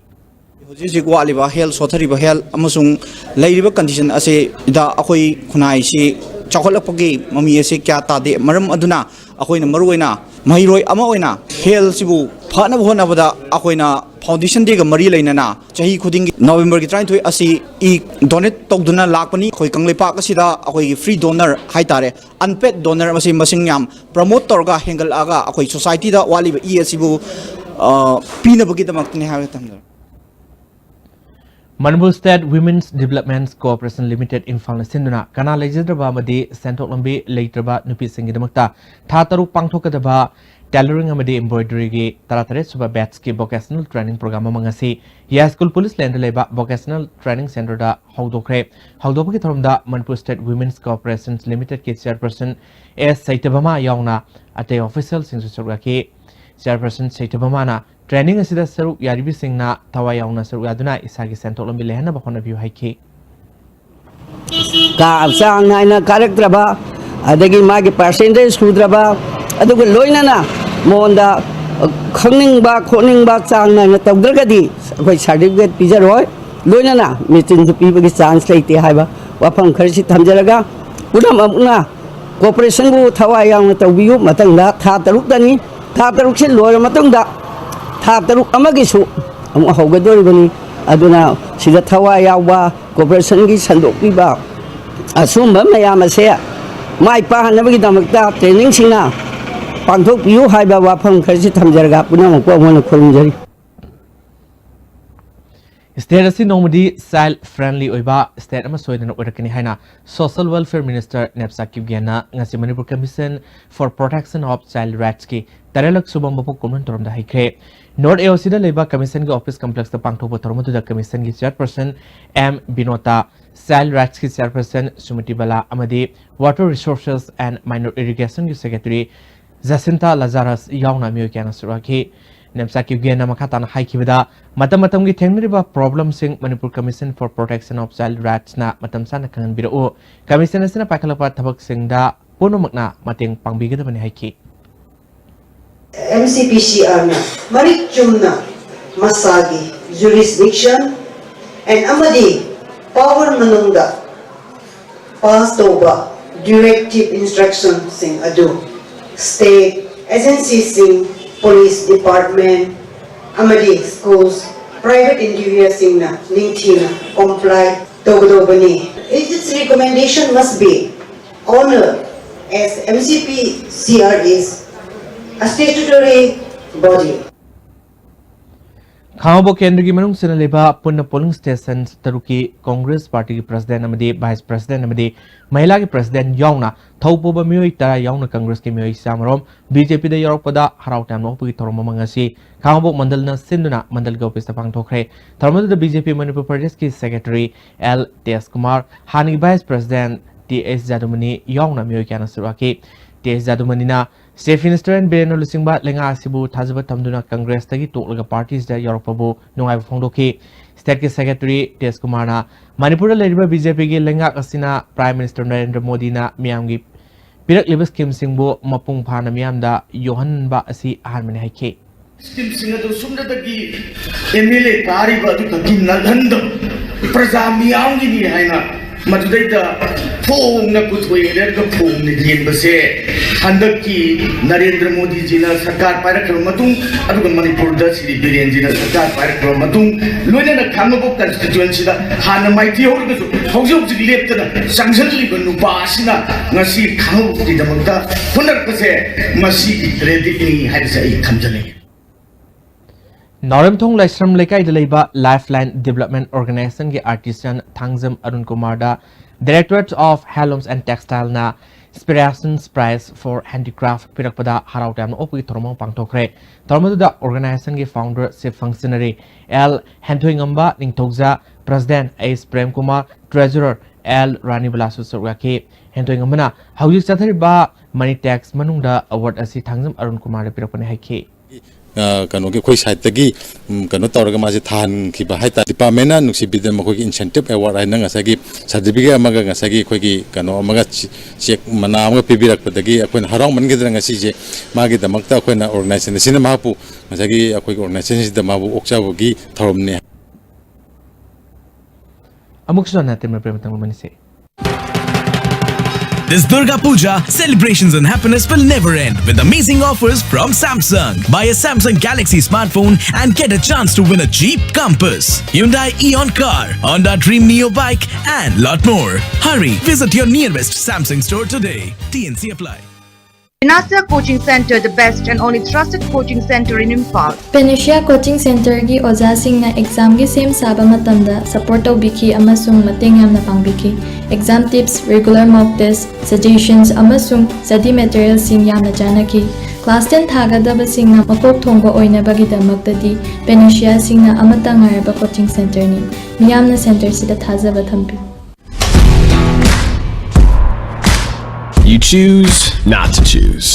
ꯍꯧꯖꯤꯛ ꯍꯧꯖꯤꯛ ꯋꯥꯠꯂꯤꯕ health, ꯁꯣꯠꯊꯔꯤꯕ health ꯑꯃꯁꯨꯡ ꯂꯩꯔꯤꯕ condition ꯑꯁꯤꯗ ꯑꯩꯈꯣꯏ ꯈꯨꯟꯅꯥꯏꯁꯤ ꯆꯥꯎꯈꯠꯂꯛꯄꯒꯤ ꯃꯃꯤ ꯑꯁꯤ ꯀꯌꯥ ꯇꯥꯗꯦ꯫ ꯃꯔꯝ ꯑꯗꯨꯅ ꯑꯩꯈꯣꯏꯅ ꯃꯔꯨꯑꯣꯏꯅ ꯃꯍꯩꯔꯣꯏ ꯑꯃ ꯑꯣꯏꯅ healthꯁꯤꯕꯨ ꯐꯅꯕ ꯍꯣꯠꯅꯕꯗ ꯑꯩꯈꯣꯏꯅ Foundation Day ꯒ ꯃꯔꯤ ꯂꯩꯅꯅ ꯆꯍꯤ ꯈꯨꯗꯤꯡꯒꯤ November ꯒꯤ ꯇꯔꯥꯅꯤꯊꯣꯏ ꯑꯁꯤ ꯏ donate ꯇꯧꯗꯨꯅ ꯂꯥꯛꯄꯅꯤ꯫ ꯑꯩꯈꯣꯏ ꯀꯪꯂꯩꯄꯥꯛ ꯑꯁꯤꯗ ꯑꯩꯈꯣꯏꯒꯤ free donor ꯍꯥꯏꯇꯥꯔꯦ, unpaid donor ꯃꯁꯤ ꯃꯁꯤꯡ ꯌꯥꯝ promote ꯇꯧꯔꯒ ꯍꯦꯟꯒꯠꯂꯛꯑꯒ ꯑꯩꯈꯣꯏ society ꯗ ꯋꯥꯠꯂꯤꯕ ꯏ ꯑꯁꯤꯕꯨ, ꯑ, ꯄꯤꯅꯕꯒꯤꯗꯃꯛꯇꯅꯤ ꯍꯥꯏꯕ ꯊꯝꯖꯔꯦ꯫ Manipur State Women's Development Corporation Limited ꯏꯝꯐꯥꯜꯅ ꯁꯤꯟꯗꯨꯅ ꯀꯅꯥ ꯂꯩꯖꯗ꯭ꯔꯕ ꯑꯃꯗꯤ ꯁꯦꯟꯊꯣꯛ ꯂꯝꯕꯤ ꯂꯩꯇ꯭ꯔꯕ ꯅꯨꯄꯤꯁꯤꯡꯒꯤꯗꯃꯛꯇ ꯊꯥ ꯇꯔꯨꯛ ꯄꯥꯡꯊꯣꯛꯀꯗꯕ tailoring ꯑꯃꯗꯤ embroidery ꯒꯤ ꯇꯔꯥꯇꯔꯦꯠ ꯁꯨꯕ batch ꯀꯤ vocational training program ꯑꯃ ꯉꯁꯤ ꯌꯥꯏꯁ꯭ꯀꯨꯜ police lane ꯗ ꯂꯩꯕ vocational training center ꯗ ꯍꯧꯗꯣꯛꯈ꯭ꯔꯦ꯫ ꯍꯧꯗꯣꯛꯄꯒꯤ ꯊꯧꯔꯝꯗ Manipur State Women's Corporation Limited ꯀꯤ chairperson ꯑꯦꯁ ꯁꯩꯇꯚꯃꯥ ꯌꯥꯎꯅ ꯑꯇꯩ official ꯁꯤꯡꯁꯨ ꯁꯔꯨꯛ ꯌꯥꯈꯤ꯫ Chairperson ꯁꯩꯇꯚꯃꯥꯅ training ꯑꯁꯤꯗ ꯁꯔꯨꯛ ꯌꯥꯔꯤꯕꯁꯤꯡꯅ ꯊꯋꯥꯏ ꯌꯥꯎꯅ ꯁꯔꯨꯛ ꯌꯥꯗꯨꯅ ꯏꯁꯥꯒꯤ ꯁꯦꯟꯊꯣꯛ ꯂꯝꯕꯤ ꯂꯩꯍꯟꯅꯕ ꯍꯣꯠꯅꯕꯤꯌꯨ ꯍꯥꯏꯈꯤ꯫ ꯀꯥ ꯆꯥꯡ ꯅꯥꯏꯅ ꯀꯥꯔꯛꯇ꯭ꯔꯕ, ꯑꯗꯒꯤ ꯃꯥꯒꯤ percentage ꯁꯨꯗ꯭ꯔꯕ, ꯑꯗꯨꯒ ꯂꯣꯏꯅꯅ ꯃꯉꯣꯟꯗ, ꯑ, ꯈꯪꯅꯤꯡꯕ ꯈꯣꯠꯅꯤꯡꯕ ꯆꯥꯡ ꯅꯥꯏꯅ ꯇꯧꯗ꯭ꯔꯒꯗꯤ ꯑꯩꯈꯣꯏ certificate ꯄꯤꯖꯔꯣꯏ, ꯂꯣꯏꯅꯅ merit ꯁꯨ ꯄꯤꯕꯒꯤ chance ꯂꯩꯇꯦ ꯍꯥꯏꯕ ꯋꯥꯐꯝ ꯈꯔꯁꯤ ꯊꯝꯖꯔꯒ, ꯄꯨꯝꯅꯃꯛꯅ corporation ꯕꯨ ꯊꯋꯥꯏ ꯌꯥꯎꯅ ꯇꯧꯕꯤꯌꯨ꯫ ꯃꯊꯪꯗ ꯊꯥ ꯇꯔꯨꯛꯇꯅꯤ꯫ ꯊꯥ ꯇꯔꯨꯛꯁꯤ ꯂꯣꯏꯔ ꯃꯇꯨꯡꯗ ꯊꯥ ꯇꯔꯨꯛ ꯑꯃꯒꯤꯁꯨ ꯑꯃꯨꯛ ꯍꯧꯒꯗꯧꯔꯤꯕꯅꯤ꯫ ꯑꯗꯨꯅ ꯁꯤꯗ ꯊꯋꯥꯏ ꯌꯥꯎꯕ, corporation ꯒꯤ ꯁꯟꯗꯣꯛꯄꯤꯕ, ꯑꯁꯨꯝꯕ ꯃꯌꯥꯝ ꯑꯁꯦ ꯃꯥꯏ ꯄꯥꯛꯍꯟꯅꯕꯒꯤꯗꯃꯛꯇ training ꯁꯤꯡꯅ ꯄꯥꯡꯊꯣꯛꯄꯤꯌꯨ ꯍꯥꯏꯕ ꯋꯥꯐꯝ ꯈꯔꯁꯤ ꯊꯝꯖꯔꯒ ꯄꯨꯝꯅꯃꯛꯄꯨ ꯑꯃꯨꯛ ꯍꯟꯅ ꯈꯨꯔꯨꯝꯖꯔꯤ꯫ State ꯑꯁꯤ ꯅꯣꯡꯃꯗꯤ child friendly ꯑꯣꯏꯕ state ꯑꯃ ꯁꯣꯏꯗꯅ ꯑꯣꯏꯔꯛꯀꯅꯤ ꯍꯥꯏꯅ Social Welfare Minister ꯅꯦꯞꯆꯥ ꯀꯤꯞꯒꯦꯟꯅ ꯉꯁꯤ Manipur Commission for Protection of Child Rights ꯀꯤ ꯇꯔꯦꯠꯂꯛ ꯁꯨꯕ ꯃꯄꯣꯛ ꯀꯨꯝꯑꯣꯟ ꯊꯧꯔꯝꯗ ꯍꯥꯏꯈ꯭ꯔꯦ꯫ North A O C ꯗ ꯂꯩꯕ commission ꯒꯤ office complex ꯇ ꯄꯥꯡꯊꯣꯛꯄ ꯊꯧꯔꯝ ꯑꯗꯨꯗ commission ꯒꯤ chairperson ꯑꯦꯝ ꯕꯤꯅꯣꯇꯥ, child rights ꯀꯤ chairperson ꯁꯨꯃꯇꯤ ꯕꯂꯥ ꯑꯃꯗꯤ Water Resources and Minor Irrigation ꯒꯤ secretary ꯖꯁꯤꯟꯇꯥ ꯂꯖꯥꯔꯁ ꯌꯥꯎꯅ ꯃꯤꯑꯣꯏ ꯀꯌꯥꯅ ꯁꯔꯨꯛ ꯌꯥꯈꯤ꯫ ꯅꯦꯞꯆꯥ ꯀꯤꯞꯒꯦꯟꯅ ꯃꯈꯥ ꯇꯥꯅ ꯍꯥꯏꯈꯤꯕꯗ, ꯃꯇꯝ ꯃꯇꯝꯒꯤ ꯊꯦꯡꯅꯔꯤꯕ problem ꯁꯤꯡ Manipur Commission for Protection of Child Rights ꯅ ꯃꯇꯝ ꯆꯥꯅ ꯈꯪꯍꯟꯕꯤꯔꯛꯎ꯫ Commission ꯑꯁꯤꯅ ꯄꯥꯏꯈꯠꯂꯛꯄ ꯊꯕꯛꯁꯤꯡꯗ ꯄꯨꯝꯅꯃꯛꯅ ꯃꯇꯦꯡ ꯄꯥꯡꯕꯤꯒꯗꯕꯅꯤ ꯍꯥꯏꯈꯤ꯫ M C P C R ꯅ ꯃꯔꯤꯛ ꯆꯨꯝꯅ ꯃꯁꯥꯒꯤ jurisdiction and ꯑꯃꯗꯤ power ꯃꯅꯨꯡꯗ pass ꯇꯧꯕ directive instruction ꯁꯤꯡ ꯑꯗꯨ state agency ꯁꯤꯡ, police department, ꯑꯃꯗꯤ schools, private individualꯁꯤꯡꯅ ꯅꯤꯡꯊꯤꯅ comply ꯇꯧꯒꯗꯧꯕꯅꯤ꯫ Its recommendation must be honored as M C P C R is a statutory body. ꯈꯥꯉꯕꯣꯛ ꯀꯦꯟꯗ꯭ꯔꯒꯤ ꯃꯅꯨꯡ ꯆꯟꯅ ꯂꯩꯕ ꯄꯨꯟꯅ polling station ꯇꯔꯨꯛꯀꯤ Congress partyꯒꯤ president ꯑꯃꯗꯤ vice president ꯑꯃꯗꯤ ꯃꯍꯤꯂꯥꯒꯤ president ꯌꯥꯎꯅ ꯊꯧ ꯄꯨꯕ ꯃꯤꯑꯣꯏ ꯇꯔꯥ ꯌꯥꯎꯅ Congressꯀꯤ ꯃꯤꯑꯣꯏ ꯆꯥꯃꯔꯣꯝ BJPꯗ ꯌꯥꯎꯔꯛꯄꯗ ꯍꯔꯥꯎ ꯇꯌꯥꯝꯅ ꯑꯣꯛꯄꯒꯤ ꯊꯧꯔꯝ ꯑꯃ ꯉꯁꯤ ꯈꯥꯉꯕꯣꯛ ꯃꯟꯗꯜꯅ ꯁꯤꯟꯗꯨꯅ ꯃꯟꯗꯜꯒꯤ officeꯇ ꯄꯥꯡꯊꯣꯛꯈ꯭ꯔꯦ꯫ ꯊꯧꯔꯝ ꯑꯗꯨꯗ BJP ꯃꯅꯤꯄꯨꯔ ꯄ꯭ꯔꯗꯦꯁꯀꯤ secretary ꯑꯦꯜ ꯇꯦꯖꯀꯨꯃꯥꯔ, ꯍꯥꯟꯅꯒꯤ vice president T S Jadumani ꯌꯥꯎꯅ ꯃꯤꯑꯣꯏ ꯀꯌꯥꯅ ꯁꯔꯨꯛ ꯌꯥꯈꯤ꯫ ꯇꯤ ꯑꯦꯁ ꯖꯥꯗꯨꯃꯅꯤꯅ Chief Minister ꯑꯦꯟ ꯕꯤꯔꯦꯟꯅ ꯂꯨꯆꯤꯡꯕ ꯂꯩꯉꯥꯛ ꯑꯁꯤꯕꯨ ꯊꯥꯖꯕ ꯊꯝꯗꯨꯅ Congressꯇꯒꯤ ꯇꯣꯛꯂꯒ partyꯁꯤꯗ ꯌꯥꯎꯔꯛꯄꯕꯨ ꯅꯨꯡꯉꯥꯏꯕ ꯐꯣꯡꯗꯣꯛꯈꯤ꯫ Stateꯀꯤ secretary ꯇꯦꯖꯀꯨꯃꯥꯔꯅ ꯃꯅꯤꯄꯨꯔꯗ ꯂꯩꯔꯤꯕ BJPꯒꯤ ꯂꯩꯉꯥꯛ ꯑꯁꯤꯅ Prime Minister ꯅꯔꯦꯟꯗ꯭ꯔ ꯃꯣꯗꯤꯅ ꯃꯤꯌꯥꯝꯒꯤ ꯄꯤꯔꯛꯂꯤꯕ schemeꯁꯤꯡꯕꯨ ꯃꯄꯨꯡ ꯐꯥꯅ ꯃꯤꯌꯥꯝꯗ ꯌꯧꯍꯟꯕ ꯑꯁꯤ ꯑꯍꯥꯟꯕꯅꯤ ꯍꯥꯏꯈꯤ꯫ Schemeꯁꯤꯡ ꯑꯗꯨ ꯁꯨꯞꯅꯇꯒꯤ MLA ꯀꯥꯔꯤꯕ ꯑꯗꯨꯈꯛꯀꯤ ꯅꯠꯍꯟꯗꯕ, ꯄ꯭ꯔꯖꯥ ꯃꯤꯌꯥꯝꯒꯤꯅꯤ ꯍꯥꯏꯅ ꯃꯗꯨꯗꯩꯗ ꯐꯣꯡꯅ ꯄꯨꯊꯣꯛꯑꯦ ꯍꯥꯏꯔꯒ ꯐꯣꯡꯅ ꯌꯦꯟꯕꯁꯦ ꯍꯟꯗꯛꯀꯤ ꯅꯔꯦꯟꯗ꯭ꯔ ꯃꯣꯗꯤꯖꯤꯅ ꯁꯔꯀꯥꯔ ꯄꯥꯏꯔꯛꯈ꯭ꯔꯕ ꯃꯇꯨꯡ, ꯑꯗꯨꯒ ꯃꯅꯤꯄꯨꯔꯗ ꯁ꯭ꯔꯤ ꯕꯤꯔꯦꯟꯖꯤꯅ ꯁꯔꯀꯥꯔ ꯄꯥꯏꯔꯛꯈ꯭ꯔꯕ ꯃꯇꯨꯡ, ꯂꯣꯏꯅꯅ ꯈꯥꯉꯕꯣꯛ constituencyꯗ ꯍꯥꯟꯅ ꯃꯥꯏꯊꯤ ꯍꯧꯔꯒꯁꯨ ꯍꯧꯖꯤꯛ ꯍꯧꯖꯤꯛ ꯂꯦꯞꯇꯅ ꯆꯪꯁꯤꯜꯂꯤꯕ ꯅꯨꯄꯥ ꯑꯁꯤꯅ ꯉꯁꯤ ꯈꯥꯉꯕꯣꯛꯀꯤꯗꯃꯛꯇ ꯍꯣꯠꯅꯔꯛꯄꯁꯦ ꯃꯁꯤꯒꯤ creditꯅꯤ ꯍꯥꯏꯕꯁꯦ ꯑꯩ ꯊꯝꯖꯅꯤꯡꯉꯤ꯫ ꯅꯥꯎꯔꯦꯝꯊꯣꯡ ꯂꯥꯏꯁ꯭ꯔꯝ ꯂꯩꯀꯥꯏꯗ ꯂꯩꯕ Lifeline Development Organizationꯒꯤ artisan Thangjam Arun ꯀꯨꯃꯥꯔꯗ Directorate of Handlooms and Textileꯅ Inspirations Prize for Handicraft ꯄꯤꯔꯛꯄꯗ ꯍꯔꯥꯎ ꯇꯌꯥꯝꯅ ꯑꯣꯛꯄꯒꯤ ꯊꯧꯔꯝ ꯑꯃ ꯄꯥꯡꯊꯣꯛꯈ꯭ꯔꯦ꯫ ꯊꯧꯔꯝ ꯑꯗꯨꯗ organizationꯒꯤ founder, chief functionary L Henthoingamba Ningthouja, president S Premkumar, treasurer L ꯔꯥꯅꯤꯕꯂꯥꯁꯨ ꯁꯔꯨꯛ ꯌꯥꯈꯤ꯫ ꯍꯦꯟꯊꯣꯏꯉꯝꯕꯅ ꯍꯧꯖꯤꯛ ꯆꯠꯊꯔꯤꯕ money tax ꯃꯅꯨꯡꯗ award ꯑꯁꯤ ꯊꯥꯡꯖꯝ ꯑꯔꯨꯟ ꯀꯨꯃꯥꯔꯗ ꯄꯤꯔꯛꯄꯅꯤ ꯍꯥꯏꯈꯤ꯫ ꯑ, ꯀꯩꯅꯣꯒꯤ ꯑꯩꯈꯣꯏ sideꯇꯒꯤ, ꯎꯝ, ꯀꯩꯅꯣ ꯇꯧꯔꯒ ꯃꯥꯁꯦ ꯊꯥꯍꯟꯈꯤꯕ ꯍꯥꯏꯇꯥꯔꯦ꯫ Departmentꯅ ꯅꯨꯡꯁꯤꯕꯤꯗꯅ ꯃꯈꯣꯏꯒꯤ incentive award ꯍꯥꯏꯅ ꯉꯁꯥꯏꯒꯤ certificate ꯑꯃꯒ ꯉꯁꯥꯏꯒꯤ ꯑꯩꯈꯣꯏꯒꯤ ꯀꯩꯅꯣ ꯑꯃꯒ ꯆꯦ-, cheque ꯃꯅꯥ ꯑꯃꯒ ꯄꯤꯕꯤꯔꯛꯄꯗꯒꯤ ꯑꯩꯈꯣꯏꯅ ꯍꯔꯥꯎꯃꯟꯈꯤꯗꯅ ꯉꯁꯤꯁꯦ ꯃꯥꯒꯤꯗꯃꯛꯇ ꯑꯩꯈꯣꯏꯅ organization ꯑꯁꯤꯅ ꯃꯍꯥꯛꯄꯨ ꯉꯁꯥꯏꯒꯤ ꯑꯩꯈꯣꯏꯒꯤ organizationꯁꯤꯗ ꯃꯥꯕꯨ ꯑꯣꯛꯆꯕꯒꯤ ꯊꯧꯔꯝꯅꯤ꯫ ꯑꯃꯨꯛꯁꯨ ꯍꯟꯅ ꯇꯦꯟꯕ ꯃꯇꯝ ꯑꯃꯅꯤꯁꯦ꯫ This Durga Puja, celebrations and happiness will never end with amazing offers from Samsung. Buy a Samsung Galaxy smartphone and get a chance to win a Jeep Compass, Hyundai Eon car, Honda Dream Neo bike, and lot more. Hurry, visit your nearest Samsung store today. T N C apply. Vinasya Coaching Center, the best and only trusted coaching center in Imphal. Panacea Coaching Centerꯒꯤ ꯑꯣꯖꯥꯁꯤꯡꯅ ꯑꯦꯛꯖꯥꯝꯒꯤ ꯁꯦꯝ ꯁꯥꯕ ꯃꯇꯝꯗ ꯁꯄꯣꯔꯠ ꯇꯧꯕꯤꯈꯤ ꯑꯃꯁꯨꯡ ꯃꯇꯦꯡ ꯌꯥꯝꯅ ꯄꯥꯡꯕꯤꯈꯤ꯫ Exam tips, regular mock test, suggestions ꯑꯃꯁꯨꯡ study materialꯁꯤꯡ ꯌꯥꯝꯅ ꯆꯥꯟꯅꯈꯤ꯫ Class ten ꯊꯥꯒꯗꯕꯁꯤꯡꯅ ꯃꯀꯣꯛ ꯊꯣꯡꯕ ꯑꯣꯏꯅꯕꯒꯤꯗꯃꯛꯇꯗꯤ Panaceaꯁꯤꯡꯅ ꯑꯃꯠꯇ ꯉꯥꯏꯔꯕ coaching centerꯅꯤ꯫ ꯃꯤꯌꯥꯝꯅ centerꯁꯤꯗ ꯊꯥꯖꯕ ꯊꯝꯕꯤꯌꯨ꯫ You choose not to choose.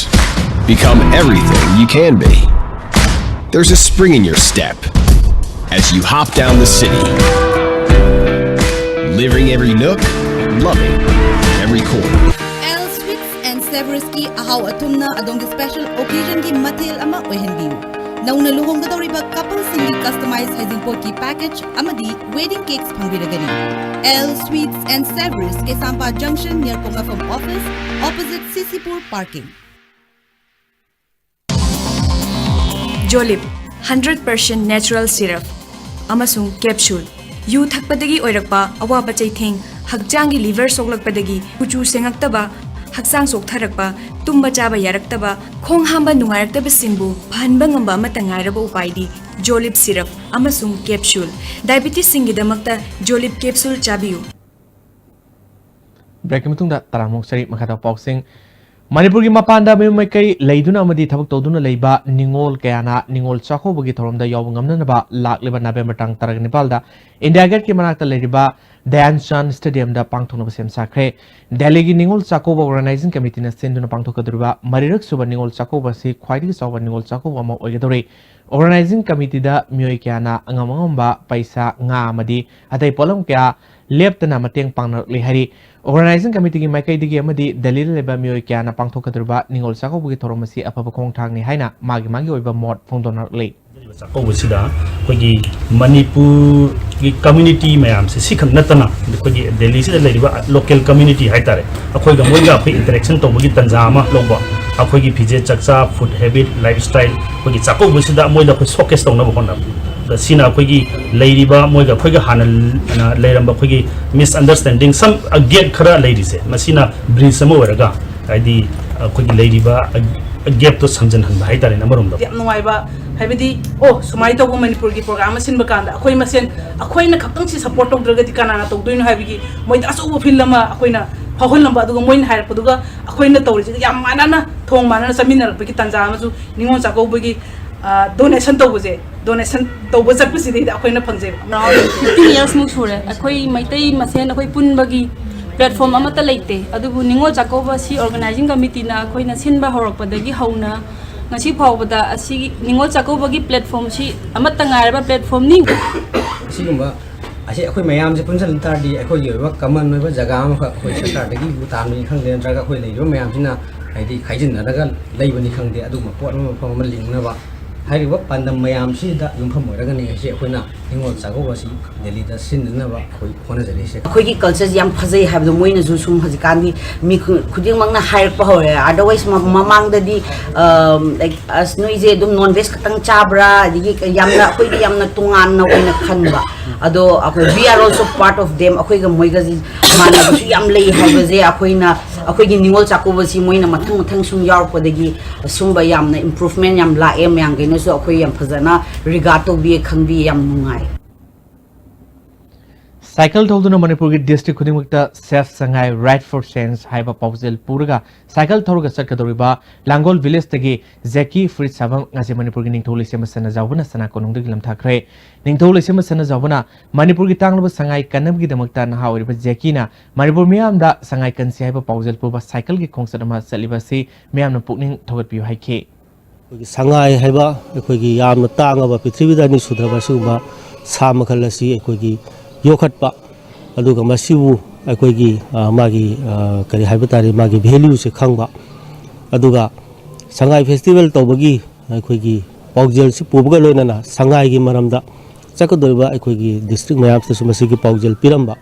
Become everything you can be. There's a spring in your step as you hop down the city. Living every nook, loving every corner. L Sweets and Savourieski ꯑꯍꯥꯎ ꯑꯊꯨꯝꯅ ꯑꯗꯣꯝꯒꯤ special occasionꯒꯤ ꯃꯊꯦꯜ ꯑꯃ ꯑꯣꯏꯍꯟꯕꯤꯌꯨ꯫ ꯅꯧꯅ ꯂꯨꯍꯣꯡꯒꯗꯧꯔꯤꯕ coupleꯁꯤꯡꯒꯤ customize ꯍꯩꯖꯤꯡꯄꯣꯠꯀꯤ package ꯑꯃꯗꯤ wedding cakes ꯐꯪꯕꯤꯔꯒꯅꯤ꯫ L Sweets and Savourieski, Kaisampha Junction, near ꯀꯣꯉꯥꯐꯝ office, opposite C C Pur parking. Jolib, hundred percent natural syrup ꯑꯃꯁꯨꯡ capsule꯫ ꯌꯨ ꯊꯛꯄꯗꯒꯤ ꯑꯣꯏꯔꯛꯄ ꯑꯋꯥꯕ ꯆꯩꯊꯦꯡ, ꯍꯛꯆꯥꯡꯒꯤ liver ꯁꯣꯛꯂꯛꯄꯗꯒꯤ ꯀꯨꯆꯨ ꯁꯦꯡꯉꯛꯇꯕ, ꯍꯛꯆꯥꯡ ꯆꯣꯛꯊꯔꯛꯄ, ꯇꯨꯝꯕ ꯆꯥꯕ ꯌꯥꯔꯛꯇꯕ, ꯈꯣꯡ ꯍꯥꯝꯕ ꯅꯨꯡꯉꯥꯏꯔꯛꯇꯕꯁꯤꯡꯕꯨ ꯐꯍꯟꯕ ꯉꯝꯕ ꯑꯃꯠꯇ ꯉꯥꯏꯔꯕ ꯎꯄꯥꯏꯗꯤ Jolib syrup ꯑꯃꯁꯨꯡ capsule꯫ Diabetesꯁꯤꯡꯒꯤꯗꯃꯛꯇ Jolib capsule ꯆꯥꯕꯤꯌꯨ꯫ Breakꯀꯤ ꯃꯇꯨꯡꯗ ꯇꯔꯥꯃꯨꯛ ꯁꯔꯤ ꯃꯈꯥ ꯇꯥꯕ ꯄꯥꯎꯁꯤꯡ꯫ ꯃꯅꯤꯄꯨꯔꯒꯤ ꯃꯄꯥꯟꯗ ꯃꯌꯨꯝ ꯃꯀꯩ ꯂꯩꯗꯨꯅ ꯑꯃꯗꯤ ꯊꯕꯛ ꯇꯧꯗꯨꯅ ꯂꯩꯕ ꯅꯤꯉꯣꯜ ꯀꯌꯥꯅ ꯅꯤꯉꯣꯜ ꯆꯥꯛꯀꯧꯕꯒꯤ ꯊꯧꯔꯝꯗ ꯌꯥꯎꯕ ꯉꯝꯅꯅꯕ ꯂꯥꯛꯂꯤꯕ ꯅꯕꯦꯝꯕꯔ ꯇꯥꯡ ꯇꯔꯥꯒ ꯅꯤꯄꯥꯜꯗ ꯏꯟꯗꯤꯌꯥ ꯒꯦꯠꯀꯤ ꯃꯅꯥꯛꯇ ꯂꯩꯔꯤꯕ ꯙ꯭ꯌꯥꯟ ꯆꯥꯟꯗ ꯁ꯭ꯇꯦꯗꯤꯌꯝꯗ ꯄꯥꯡꯊꯣꯛꯅꯕ ꯁꯦꯝ ꯁꯥꯈ꯭ꯔꯦ꯫ ꯗꯦꯜꯂꯤꯒꯤ ꯅꯤꯉꯣꯜ ꯆꯥꯛꯀꯧꯕ ꯑꯣꯔꯒꯅꯥꯏꯖꯤꯡ ꯀꯃꯤꯇꯤꯅ ꯁꯤꯟꯗꯨꯅ ꯄꯥꯡꯊꯣꯛꯀꯗꯧꯔꯤꯕ ꯃꯔꯤꯔꯛ ꯁꯨꯕ ꯅꯤꯉꯣꯜ ꯆꯥꯛꯀꯧꯕ ꯑꯁꯤ ꯈ꯭ꯋꯥꯏꯗꯒꯤ ꯆꯥꯎꯕ ꯅꯤꯉꯣꯜ ꯆꯥꯛꯀꯧꯕ ꯑꯃ ꯑꯣꯏꯒꯗꯧꯔꯤ꯫ ꯑꯣꯔꯒꯅꯥꯏꯖꯤꯡ ꯀꯃꯤꯇꯤꯗ ꯃꯤꯑꯣꯏ ꯀꯌꯥꯅ ꯑꯉꯝ ꯑꯉꯝꯕ ꯄꯩꯁꯥ, ꯉꯥ ꯑꯃꯗꯤ ꯑꯇꯩ ꯄꯣꯠꯂꯝ ꯀꯌꯥ ꯂꯦꯞꯇꯅ ꯃꯇꯦꯡ ꯄꯥꯡꯅꯔꯛꯂꯤ ꯍꯥꯏꯔꯤ꯫ ꯑꯣꯔꯒꯅꯥꯏꯖꯤꯡ ꯀꯃꯤꯇꯤꯒꯤ ꯃꯥꯏꯀꯩꯗꯒꯤ ꯑꯃꯗꯤ ꯗꯦꯜꯂꯤꯗ ꯂꯩꯕ ꯃꯤꯑꯣꯏ ꯀꯌꯥꯅ ꯄꯥꯡꯊꯣꯛꯀꯗꯧꯔꯤꯕ ꯅꯤꯉꯣꯜ ꯆꯥꯛꯀꯧꯕꯒꯤ ꯊꯧꯔꯝ ꯑꯁꯤ ꯑꯐꯕ ꯈꯣꯡꯊꯥꯡꯅꯤ ꯍꯥꯏꯅ ꯃꯥꯒꯤ ꯃꯥꯒꯤ ꯑꯣꯏꯕ ꯃꯣꯠ ꯐꯣꯡꯗꯣꯛꯅꯔꯛꯂꯤ꯫ ꯆꯥꯛꯀꯧꯕꯁꯤꯗ ꯑꯩꯈꯣꯏꯒꯤ ꯃꯅꯤꯄꯨꯔꯒꯤ ꯀꯝꯃ꯭ꯌꯨꯅꯤꯇꯤ ꯃꯌꯥꯝꯁꯦ ꯁꯤꯈꯛ ꯅꯠꯇꯅ ꯑꯩꯈꯣꯏꯒꯤ ꯗꯦꯜꯂꯤꯁꯤꯗ ꯂꯩꯔꯤꯕ ꯂꯣꯀꯦꯜ ꯀꯝꯃ꯭ꯌꯨꯅꯤꯇꯤ ꯍꯥꯏꯇꯥꯔꯦ, ꯑꯩꯈꯣꯏꯒ ꯃꯣꯏꯒ ꯑꯩꯈꯣꯏ ꯏꯟꯇꯔꯦꯛꯁꯟ ꯇꯧꯕꯒꯤ ꯇꯥꯟꯖꯥ ꯑꯃ ꯂꯧꯕ, ꯑꯩꯈꯣꯏꯒꯤ ꯐꯤꯖꯦꯠ ꯆꯛꯆꯥ, ꯐꯨꯗ ꯍꯦꯕꯤꯠ, ꯂꯥꯏꯐ ꯁ꯭ꯇꯥꯏꯜ, ꯑꯩꯈꯣꯏꯒꯤ ꯆꯥꯛꯀꯧꯕꯁꯤꯗ ꯃꯣꯏꯗ ꯑꯩꯈꯣꯏ ꯁꯣꯀꯦꯁ ꯇꯧꯅꯕ ꯍꯣꯠꯅꯕ꯫ ꯑꯗ ꯁꯤꯅ ꯑꯩꯈꯣꯏꯒꯤ ꯂꯩꯔꯤꯕ, ꯃꯣꯏꯒ ꯑꯩꯈꯣꯏꯒ ꯍꯥꯟꯅ ꯂꯩꯔꯝꯕ ꯑꯩꯈꯣꯏꯒꯤ ꯃꯤꯁꯑꯟꯗꯔꯁ꯭ꯇꯦꯟꯗꯤꯡ, ꯁꯝ ꯒꯦꯞ ꯈꯔ ꯂꯩꯔꯤꯁꯦ, ꯃꯁꯤꯅ ꯕ꯭ꯔꯤꯖ ꯑꯃ ꯑꯣꯏꯔꯒ, ꯍꯥꯏꯗꯤ ꯑꯩꯈꯣꯏꯒꯤ ꯂꯩꯔꯤꯕ ꯒꯦꯞꯇꯣ ꯁꯝꯖꯤꯟꯍꯟꯕ ꯍꯥꯏꯇꯥꯔꯦꯅꯦ ꯑꯃꯔꯣꯝꯗ꯫ ꯌꯥꯝ ꯅꯨꯡꯉꯥꯏꯕ, ꯍꯥꯏꯕꯗꯤ, ꯑꯣ, ꯁꯨꯃꯥꯏꯅ ꯇꯧꯕ ꯃꯅꯤꯄꯨꯔꯒꯤ ꯄ꯭ꯔꯣꯒ꯭ꯔꯥꯝ ꯑꯃ ꯁꯤꯟꯕ ꯀꯥꯟꯗ ꯑꯩꯈꯣꯏ ꯃꯁꯦꯟ, ꯑꯩꯈꯣꯏꯅ ꯈꯛꯇꯪ ꯁꯤ ꯁꯞꯄꯣꯔꯠ ꯇꯧꯗ꯭ꯔꯒꯗꯤ ꯀꯅꯥꯅ ꯇꯧꯗꯣꯏꯅꯣ ꯍꯥꯏꯕꯒꯤ ꯃꯣꯏꯗ ꯑꯆꯧꯕ ꯐꯤꯜ ꯑꯃ ꯑꯩꯈꯣꯏꯅ ꯐꯥꯎꯍꯜꯂꯝꯕ, ꯑꯗꯨꯒ ꯃꯣꯏꯅ ꯍꯥꯏꯔꯛꯄꯗꯨꯒ ꯑꯩꯈꯣꯏꯅ ꯇꯧꯔꯤꯁꯤꯒ ꯌꯥꯝ ꯃꯥꯟꯅꯅ, ꯊꯣꯡ ꯃꯥꯟꯅꯅ ꯆꯠꯃꯤꯟꯅꯔꯛꯄꯒꯤ ꯇꯥꯟꯖꯥ ꯑꯃꯁꯨ ꯅꯤꯉꯣꯜ ꯆꯥꯛꯀꯧꯕꯒꯤ, ꯑ, ꯗꯣꯅꯦꯁꯟ ꯇꯧꯕꯁꯦ, ꯗꯣꯅꯦꯁꯟ ꯇꯧꯕ ꯆꯠꯄꯁꯤꯗꯩꯗ ꯑꯩꯈꯣꯏꯅ ꯐꯪꯖꯩꯕ꯫ ꯐꯤꯐꯇꯤꯟ ꯌꯔꯁꯃꯨꯛ ꯁꯨꯔꯦ ꯑꯩꯈꯣꯏ ꯃꯩꯇꯩ ꯃꯁꯦꯟ ꯑꯩꯈꯣꯏ ꯄꯨꯟꯕꯒꯤ ꯄ꯭ꯂꯦꯠꯐꯣꯝ ꯑꯃꯠꯇ ꯂꯩꯇꯦ꯫ ꯑꯗꯨꯕꯨ ꯅꯤꯉꯣꯜ ꯆꯥꯛꯀꯧꯕ ꯑꯁꯤ ꯑꯣꯔꯒꯅꯥꯏꯖꯤꯡ ꯀꯃꯤꯇꯤꯅ ꯑꯩꯈꯣꯏꯅ ꯁꯤꯟꯕ ꯍꯧꯔꯛꯄꯗꯒꯤ ꯍꯧꯅ ꯉꯁꯤ ꯐꯥꯎꯕꯗ ꯑꯁꯤꯒꯤ ꯅꯤꯉꯣꯜ ꯆꯥꯛꯀꯧꯕꯒꯤ ꯄ꯭ꯂꯦꯠꯐꯣꯝꯁꯤ ꯑꯃꯠꯇ ꯉꯥꯏꯔꯕ ꯄ꯭ꯂꯦꯠꯐꯣꯝꯅꯤ꯫ ꯑꯁꯤꯒꯨꯝꯕ ꯑꯁꯤ ꯑꯩꯈꯣꯏ ꯃꯌꯥꯝꯁꯦ ꯄꯨꯟꯁꯤꯜꯂ ꯇꯥꯔꯗꯤ ꯑꯩꯈꯣꯏꯒꯤ ꯑꯣꯏꯕ ꯀꯃꯟ ꯑꯣꯏꯕ ꯖꯒꯥ ꯑꯃꯈꯛ ꯑꯩꯈꯣꯏ ꯁꯔꯀꯥꯔꯗꯒꯤ ꯎ ꯇꯥꯟꯕꯅꯤ ꯈꯪꯗꯦ, ꯅꯠꯇ꯭ꯔꯒ ꯑꯩꯈꯣꯏ ꯂꯩꯔꯤꯕ ꯃꯌꯥꯝꯁꯤꯅ ꯍꯥꯏꯗꯤ ꯈꯥꯏꯖꯤꯟꯅꯔꯒ ꯂꯩꯕꯅꯤ ꯈꯪꯗꯦ, ꯑꯗꯨꯒꯨꯝꯕ ꯄꯣꯠ ꯑꯃ, ꯃꯐꯝ ꯑꯃ ꯂꯤꯡꯅꯕ ꯍꯥꯏꯔꯤꯕ ꯄꯥꯟꯗꯝ ꯃꯌꯥꯝꯁꯤꯗ ꯌꯨꯝꯐꯝ ꯑꯣꯏꯔꯒꯅꯤ ꯉꯁꯤ ꯑꯩꯈꯣꯏꯅ ꯅꯤꯉꯣꯜ ꯆꯥꯛꯀꯧꯕ ꯑꯁꯤ ꯗꯦꯜꯂꯤꯗ ꯁꯤꯟꯅꯅꯕ ꯑꯩꯈꯣꯏ ꯍꯣꯠꯅꯖꯔꯤꯁꯦ꯫ ꯑꯩꯈꯣꯏꯒꯤ ꯀꯜꯆꯔꯁꯤ ꯌꯥꯝ ꯐꯖꯩ ꯍꯥꯏꯕꯗꯣ ꯃꯣꯏꯅꯁꯨ ꯁꯨꯝ ꯍꯧꯖꯤꯛꯀꯥꯟꯗꯤ ꯃꯤ ꯈꯨ-, ꯈꯨꯗꯤꯡꯃꯛꯅ ꯍꯥꯏꯔꯛꯄ ꯍꯧꯔꯦ꯫ Otherwise ꯃ-, ꯃꯃꯥꯡꯗꯗꯤ, ꯑꯝ, like, "ꯑꯁ, ꯅꯣꯏꯁꯦ ꯑꯗꯨꯝ ꯅꯣꯟ ꯚꯦꯖ ꯈꯛꯇꯪ ꯆꯥꯕ꯭ꯔꯥ?" ꯑꯗꯒꯤ ꯌꯥꯝꯅ, ꯑꯩꯈꯣꯏꯗꯤ ꯌꯥꯝꯅ ꯇꯣꯉꯥꯟꯅ ꯑꯣꯏꯅ ꯈꯟꯕ꯫ ꯑꯗꯣ ꯑꯩꯈꯣꯏ, we are also part of them, ꯑꯩꯈꯣꯏꯒ ꯃꯣꯏꯒꯁꯤ ꯃꯥꯟꯅꯕꯁꯨ ꯌꯥꯝ ꯂꯩ ꯍꯥꯏꯕꯁꯦ ꯑꯩꯈꯣꯏꯅ, ꯑꯩꯈꯣꯏꯒꯤ ꯅꯤꯉꯣꯜ ꯆꯥꯛꯀꯧꯕꯁꯤ ꯃꯣꯏꯅ ꯃꯊꯪ ꯃꯊꯪ ꯁꯨꯝ ꯌꯥꯎꯔꯛꯄꯗꯒꯤ ꯁꯨꯝꯕ ꯌꯥꯝꯅ ꯏꯝꯄ꯭ꯔꯨꯚꯃꯦꯟ ꯌꯥꯝ ꯂꯥꯛꯑꯦ꯫ ꯃꯌꯥꯝꯈꯩꯅꯁꯨ ꯑꯩꯈꯣꯏ ꯌꯥꯝ ꯐꯖꯅ ꯔꯤꯒꯥꯔꯗ ꯇꯧꯕꯤꯌꯦ, ꯈꯪꯕꯤꯌꯦ, ꯌꯥꯝ ꯅꯨꯡꯉꯥꯏ꯫ ꯁꯥꯏꯀꯜ ꯊꯧꯗꯨꯅ ꯃꯅꯤꯄꯨꯔꯒꯤ ꯗꯤꯁꯇ꯭ꯔꯤꯛ ꯈꯨꯗꯤꯡꯃꯛꯇ Save Sangai, Ride for Change ꯍꯥꯏꯕ ꯄꯥꯎꯖꯦꯜ ꯄꯨꯔꯒ ꯁꯥꯏꯀꯜ ꯊꯧꯔꯒ ꯆꯠꯀꯗꯧꯔꯤꯕ ꯂꯥꯡꯒꯣꯜ ꯚꯤꯂꯦꯖꯇꯒꯤ ꯖꯦꯀꯤ ꯐꯨꯔꯤꯠ ꯁꯥꯐꯝ ꯉꯁꯤ ꯃꯅꯤꯄꯨꯔꯒꯤ ꯅꯤꯡꯊꯧ ꯂꯩꯁꯦꯝꯕ ꯁꯅꯥꯖꯥꯎꯕꯅ ꯁꯅꯥ ꯀꯣꯅꯨꯡꯗꯒꯤ ꯂꯝꯊꯥꯈ꯭ꯔꯦ꯫ ꯅꯤꯡꯊꯧ ꯂꯩꯁꯦꯝꯕ ꯁꯅꯥꯖꯥꯎꯕꯅ ꯃꯅꯤꯄꯨꯔꯒꯤ ꯇꯥꯡꯂꯕ ꯁꯉꯥꯏ ꯀꯟꯅꯕꯒꯤꯗꯃꯛꯇ ꯅꯍꯥ ꯑꯣꯏꯔꯤꯕ ꯖꯦꯀꯤꯅ ꯃꯅꯤꯄꯨꯔ ꯃꯤꯌꯥꯝꯗ ꯁꯉꯥꯏ ꯀꯟꯁꯤ ꯍꯥꯏꯕ ꯄꯥꯎꯖꯦꯜ ꯄꯨꯕ ꯁꯥꯏꯀꯜꯒꯤ ꯈꯣꯡꯆꯠ ꯑꯃ ꯆꯠꯂꯤꯕ ꯑꯁꯤ ꯃꯤꯌꯥꯝꯅ ꯄꯨꯛꯅꯤꯡ ꯊꯧꯒꯠꯄꯤꯌꯨ ꯍꯥꯏꯈꯤ꯫ ꯑꯩꯈꯣꯏꯒꯤ ꯁꯉꯥꯏ ꯍꯥꯏꯕ ꯑꯩꯈꯣꯏꯒꯤ ꯌꯥꯝꯅ ꯇꯥꯡꯉꯕ, ꯄ꯭ꯔꯤꯊꯤꯕꯤꯗ ꯑꯅꯤ ꯁꯨꯗ꯭ꯔꯕ ꯁꯤꯒꯨꯝꯕ ꯁꯥ ꯃꯈꯜ ꯑꯁꯤ ꯑꯩꯈꯣꯏꯒꯤ ꯌꯣꯛꯈꯠꯄ, ꯑꯗꯨꯒ ꯃꯁꯤꯕꯨ ꯑꯩꯈꯣꯏꯒꯤ, ꯑ, ꯃꯥꯒꯤ, ꯑ, ꯀꯔꯤ ꯍꯥꯏꯕ ꯇꯥꯔꯦ, ꯃꯥꯒꯤ ꯚꯦꯂ꯭ꯌꯨꯁꯦ ꯈꯪꯕ, ꯑꯗꯨꯒ ꯁꯉꯥꯏ ꯐꯦꯁꯇꯤꯚꯦꯜ ꯇꯧꯕꯒꯤ ꯑꯩꯈꯣꯏꯒꯤ ꯄꯥꯎꯖꯦꯜꯁꯤ ꯄꯨꯕꯒ ꯂꯣꯏꯅꯅ ꯁꯉꯥꯏꯒꯤ ꯃꯔꯝꯗ ꯆꯠꯀꯗꯧꯔꯤꯕ ꯑꯩꯈꯣꯏꯒꯤ ꯗꯤꯁꯇ꯭ꯔꯤꯛ ꯃꯌꯥꯝꯁꯤꯗꯁꯨ ꯃꯁꯤꯒꯤ ꯄꯥꯎꯖꯦꯜ ꯄꯤꯔꯝꯕ,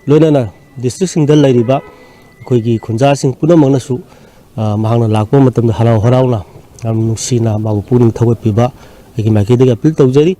ꯂꯣꯏꯅꯅ ꯗꯤꯁꯇ꯭ꯔꯤꯛꯁꯤꯡꯗ ꯂꯩꯔꯤꯕ ꯑꯩꯈꯣꯏꯒꯤ ꯈꯨꯟꯖꯥꯁꯤꯡ ꯄꯨꯝꯅꯃꯛꯅꯁꯨ, ꯑ, ꯃꯍꯥꯛꯅ ꯂꯥꯛꯄ ꯃꯇꯝꯗ ꯍꯔꯥꯎ ꯍꯔꯥꯎꯅ, ꯌꯥꯝ ꯅꯨꯡꯁꯤꯅ ꯃꯥꯕꯨ ꯄꯨꯛꯅꯤꯡ ꯊꯧꯒꯠꯄꯤꯕ ꯑꯩꯒꯤ ꯃꯥꯏꯀꯩꯗꯒꯤ ꯑꯄꯤꯜ ꯇꯧꯖꯔꯤ꯫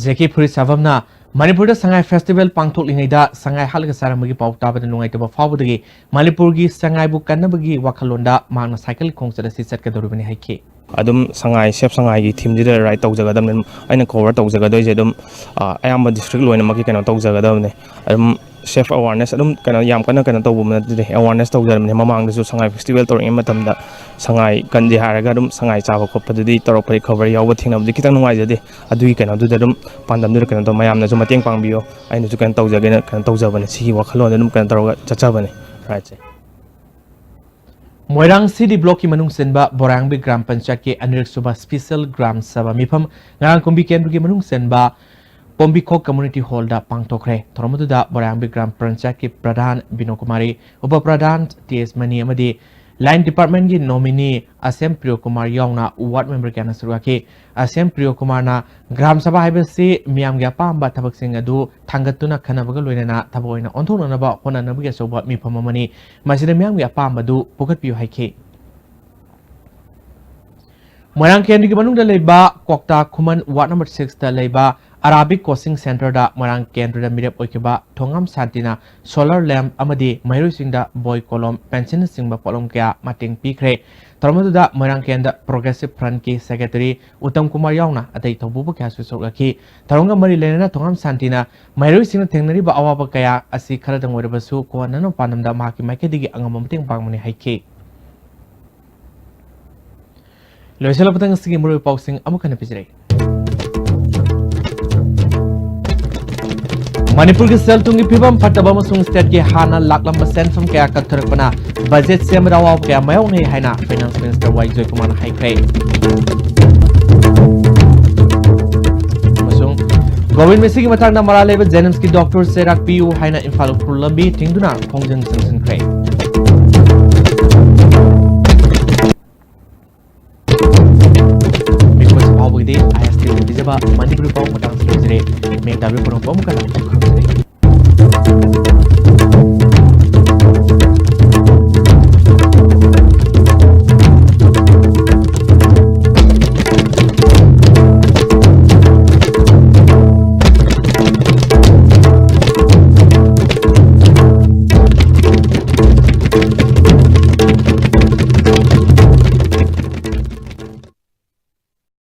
ꯖꯦꯀꯤ ꯐꯨꯔꯤꯠ ꯁꯥꯐꯝꯅ ꯃꯅꯤꯄꯨꯔꯗ ꯁꯉꯥꯏ ꯐꯦꯁꯇꯤꯚꯦꯜ ꯄꯥꯡꯊꯣꯛꯂꯤꯉꯩꯗ ꯁꯉꯥꯏ ꯍꯥꯠꯂꯒ ꯆꯥꯔꯝꯕꯒꯤ ꯄꯥꯎ ꯇꯥꯕꯗ ꯅꯨꯡꯉꯥꯏꯇꯕ ꯐꯥꯎꯕꯗꯒꯤ ꯃꯅꯤꯄꯨꯔꯒꯤ ꯁꯉꯥꯏꯕꯨ ꯀꯟꯅꯕꯒꯤ ꯋꯥꯈꯜꯂꯣꯟꯗ ꯃꯍꯥꯛꯅ ꯁꯥꯏꯀꯜ ꯈꯣꯡꯆꯠ ꯑꯁꯤ ꯆꯠꯀꯗꯧꯔꯤꯕꯅꯤ ꯍꯥꯏꯈꯤ꯫ ꯑꯗꯨꯝ ꯁꯉꯥꯏ, ꯁꯦꯞ ꯁꯉꯥꯏꯒꯤ ꯊꯤꯝꯁꯤꯗ ꯔꯥꯏꯗ ꯇꯧꯖꯒꯗꯕꯅꯤ꯫ ꯑꯗꯨꯝ ꯑꯩꯅ ꯀꯣꯚꯔ ꯇꯧꯖꯒꯗꯣꯏꯁꯦ ꯑꯗꯨꯝ, ꯑ, ꯑꯌꯥꯝꯕ ꯗꯤꯁꯇ꯭ꯔꯤꯛ ꯂꯣꯏꯅꯃꯛꯀꯤ ꯀꯩꯅꯣ ꯇꯧꯖꯒꯗꯕꯅꯤ꯫ ꯑꯗꯨꯝ ꯁꯦꯜꯐ ꯑꯦꯋꯥꯔꯅꯦꯁ ꯑꯗꯨꯝ ꯀꯩꯅꯣ ꯌꯥꯝ ꯀꯟꯅ ꯀꯩꯅꯣ ꯇꯧꯕ ꯅꯠꯇꯦ, ꯑꯦꯋꯥꯔꯅꯦꯁ ꯇꯧꯖꯔꯕꯅꯤ꯫ ꯃꯃꯥꯡꯗꯁꯨ ꯁꯉꯥꯏ ꯐꯦꯁꯇꯤꯚꯦꯜ ꯇꯧꯔꯤꯉꯩ ꯃꯇꯝꯗ ꯁꯉꯥꯏ ꯀꯟꯗꯦ ꯍꯥꯏꯔꯒ ꯑꯗꯨꯝ ꯁꯉꯥꯏ ꯆꯥꯕ ꯈꯣꯠꯄꯗꯨꯗꯤ ꯇꯧꯔꯛꯄꯗꯤ ꯈꯕꯔ ꯌꯥꯎꯕ ꯊꯦꯡꯅꯕꯗꯤ ꯈꯤꯇꯪ ꯅꯨꯡꯉꯥꯏꯖꯗꯦ꯫ ꯑꯗꯨꯒꯤ ꯀꯩꯅꯣꯗꯨꯗ ꯑꯗꯨꯝ ꯄꯥꯟꯗꯝꯗꯨꯗ ꯀꯩꯅꯣ ꯇꯧ, ꯃꯌꯥꯝꯅꯁꯨ ꯃꯇꯦꯡ ꯄꯥꯡꯕꯤꯌꯣ, ꯑꯩꯅꯁꯨ ꯀꯩꯅꯣ ꯇꯧꯖꯒꯦꯅ ꯀꯩꯅꯣ ꯇꯧꯖꯕꯅꯦ꯫ ꯁꯤꯒꯤ ꯋꯥꯈꯜꯂꯣꯟꯗ ꯑꯗꯨꯝ ꯀꯩꯅꯣ ꯇꯧꯔꯒ ꯆꯠꯆꯕꯅꯦ ꯔꯥꯏꯗꯁꯦ꯫ ꯃꯣꯏꯔꯥꯡ ꯁꯤ ꯗꯤ ꯕ꯭ꯂꯣꯛꯀꯤ ꯃꯅꯨꯡ ꯆꯟꯕ ꯕꯣꯔꯥꯡꯕꯤ ꯒ꯭ꯔꯥꯝ ꯄꯟꯆꯥꯌꯠꯀꯤ ꯑꯅꯤꯔꯛ ꯁꯨꯕ ꯁ꯭ꯄꯤꯁꯦꯜ ꯒ꯭ꯔꯥꯝ ꯁꯚꯥ ꯃꯤꯐꯝ ꯉꯔꯥꯡ ꯀꯨꯝꯕꯤ ꯀꯦꯟꯗ꯭ꯔꯒꯤ ꯃꯅꯨꯡ ꯆꯟꯕ ꯄꯣꯝꯕꯤꯈꯣꯛ ꯀꯝꯃꯨꯅꯤꯇꯤ ꯍꯣꯜꯗ ꯄꯥꯡꯊꯣꯛꯈ꯭ꯔꯦ꯫ ꯊꯧꯔꯝ ꯑꯗꯨꯗ ꯕꯣꯔꯥꯡꯕꯤ ꯒ꯭ꯔꯥꯝ ꯄꯟꯆꯥꯌꯠꯀꯤ ꯄ꯭ꯔꯙꯥꯟ ꯕꯤꯅꯣ ꯀꯨꯃꯥꯔꯤ, ꯎꯄ ꯄ꯭ꯔꯙꯥꯟ ꯇꯤ ꯑꯦꯁ ꯃꯅꯤ ꯑꯃꯗꯤ ꯂꯥꯏꯟ ꯗꯤꯄꯥꯔꯠꯃꯦꯟꯒꯤ ꯅꯣꯃꯤꯅꯤ ꯑꯁꯦꯝ ꯄ꯭ꯔꯤꯌꯣ ꯀꯨꯃꯥꯔ ꯌꯥꯎꯅ ꯋꯥꯔꯗ ꯃꯦꯝꯕꯔ ꯀꯌꯥꯅ ꯁꯔꯨꯛ ꯌꯥꯈꯤ꯫ ꯑꯁꯦꯝ ꯄ꯭ꯔꯤꯌꯣ ꯀꯨꯃꯥꯔꯅ ꯒ꯭ꯔꯥꯝ ꯁꯚꯥ ꯍꯥꯏꯕꯁꯤ ꯃꯤꯌꯥꯝꯒꯤ ꯑꯄꯥꯝꯕ ꯊꯕꯛꯁꯤꯡ ꯑꯗꯨ ꯊꯥꯡꯒꯠꯇꯨꯅ ꯈꯟꯅꯕꯒ ꯂꯣꯏꯅꯅ ꯊꯕꯛ ꯑꯣꯏꯅ ꯑꯣꯟꯊꯣꯛꯅꯅꯕ ꯍꯣꯠꯅꯅꯕꯒꯤ ꯑꯆꯧꯕ ꯃꯤꯐꯝ ꯑꯃꯅꯤ꯫ ꯃꯁꯤꯗ ꯃꯤꯌꯥꯝꯒꯤ ꯑꯄꯥꯝꯕꯗꯨ ꯄꯨꯈꯠꯄꯤꯌꯨ ꯍꯥꯏꯈꯤ꯫ ꯃꯣꯏꯔꯥꯡ ꯀꯦꯟꯗ꯭ꯔꯒꯤ ꯃꯅꯨꯡꯗ ꯂꯩꯕ ꯀ꯭ꯋꯥꯛꯇꯥ ꯈꯨꯃꯟ ꯋꯥꯔꯗ ꯅꯝꯕꯔ ꯁꯤꯛꯁꯇ ꯂꯩꯕ ꯑꯔꯥꯕꯤꯛ ꯀꯣꯆꯤꯡ ꯁꯦꯟꯇꯔꯗ ꯃꯣꯏꯔꯥꯡ ꯀꯦꯟꯗ꯭ꯔꯗ ꯃꯤꯔꯦꯞ ꯑꯣꯏꯈꯤꯕ ꯊꯣꯉꯥꯝ ꯁꯥꯟꯇꯤꯅ ꯁꯣꯂꯔ ꯂꯦꯝꯞ ꯑꯃꯗꯤ ꯃꯍꯩꯔꯣꯏꯁꯤꯡꯗ ꯕꯣꯏ, ꯀꯣꯂꯣꯝ, ꯄꯦꯟꯁꯤꯜꯅꯆꯤꯡꯕ ꯄꯣꯠꯂꯝ ꯀꯌꯥ ꯃꯇꯦꯡ ꯄꯤꯈ꯭ꯔꯦ꯫ ꯊꯧꯔꯝ ꯑꯗꯨꯗ ꯃꯣꯏꯔꯥꯡ ꯀꯦꯟꯗ꯭ꯔ ꯄ꯭ꯔꯣꯒ꯭ꯔꯦꯁꯤꯞ ꯐ꯭ꯔꯟꯠꯀꯤ ꯁꯦꯀ꯭ꯔꯦꯇꯔꯤ ꯎꯇꯝ ꯀꯨꯃꯥꯔ ꯌꯥꯎꯅ ꯑꯇꯩ ꯊꯧꯄꯨꯕ ꯀꯌꯥꯁꯨ ꯁꯔꯨꯛ ꯌꯥꯈꯤ꯫ ꯊꯧꯔꯝꯒ ꯃꯔꯤ ꯂꯩꯅꯅ ꯊꯣꯉꯥꯝ ꯁꯥꯟꯇꯤꯅ ꯃꯍꯩꯔꯣꯏꯁꯤꯡꯅ ꯊꯦꯡꯅꯔꯤꯕ ꯑꯋꯥꯕ ꯀꯌꯥ ꯑꯁꯤ ꯈꯔꯗꯪ ꯑꯣꯏꯔꯕꯁꯨ ꯀꯣꯛꯍꯟꯅꯕ ꯄꯥꯟꯗꯝꯗ ꯃꯍꯥꯛꯀꯤ ꯃꯥꯏꯀꯩꯗꯒꯤ ꯑꯉꯝꯕ ꯃꯇꯦꯡ ꯄꯥꯡꯕꯅꯤ ꯍꯥꯏꯈꯤ꯫ ꯂꯣꯏꯁꯤꯜꯂꯛꯄꯗ ꯉꯁꯤꯒꯤ ꯃꯔꯨꯑꯣꯏꯕ ꯄꯥꯎꯁꯤꯡ ꯑꯃꯨꯛ ꯍꯟꯅ ꯄꯤꯖꯔꯛꯏ꯫ ꯃꯅꯤꯄꯨꯔꯒꯤ ꯁꯦꯜ ꯊꯨꯝꯒꯤ ꯐꯤꯕꯝ ꯐꯠꯇꯕ ꯑꯃꯁꯨꯡ ꯁ꯭ꯇꯦꯠꯀꯤ ꯍꯥꯟꯅ ꯂꯥꯛꯂꯝꯕ ꯁꯦꯟꯐꯝ ꯀꯌꯥ ꯀꯛꯊꯔꯛꯄꯅ ꯕꯖꯦꯠ ꯁꯦꯝꯕꯗ ꯑꯋꯥꯕ ꯀꯌꯥ ꯃꯥꯌꯣꯛꯅꯩ ꯍꯥꯏꯅ ꯐꯥꯏꯅꯥꯟꯁ ꯃꯤꯅꯤꯁꯇꯔ ꯋꯥꯏ ꯖꯣꯏꯀꯨꯃꯥꯔꯅ ꯍꯥꯏꯈ꯭ꯔꯦ꯫ ꯑꯃꯁꯨꯡ ꯒꯣꯕꯤꯟ ꯃꯤꯁꯤꯒꯤ ꯃꯇꯥꯡꯗ ꯃꯔꯥꯜ ꯂꯩꯕ ꯖꯦꯅꯤꯝꯁꯀꯤ ꯗꯣꯛꯇꯔ ꯆꯩꯔꯥꯛ ꯄꯤꯌꯨ ꯍꯥꯏꯅ ꯏꯝꯐꯥꯜ ꯎꯈ꯭ꯔꯨꯜ ꯂꯝꯕꯤ ꯊꯤꯡꯗꯨꯅ ꯈꯣꯡꯖꯪ ꯆꯪꯁꯤꯟꯈ꯭ꯔꯦ꯫ ꯃꯅꯤꯄꯨꯔꯤ ꯄꯥꯎ ꯃꯇꯥꯡꯁꯤꯗ ꯂꯣꯏꯖꯔꯦ꯫ ꯃꯌꯦꯛ ꯇꯥꯕꯤꯕ ꯄꯨꯝꯅꯃꯛꯄꯨ ꯑꯃꯨꯛꯀ ꯍꯟꯅ ꯈꯨꯔꯨꯝꯖꯔꯤ꯫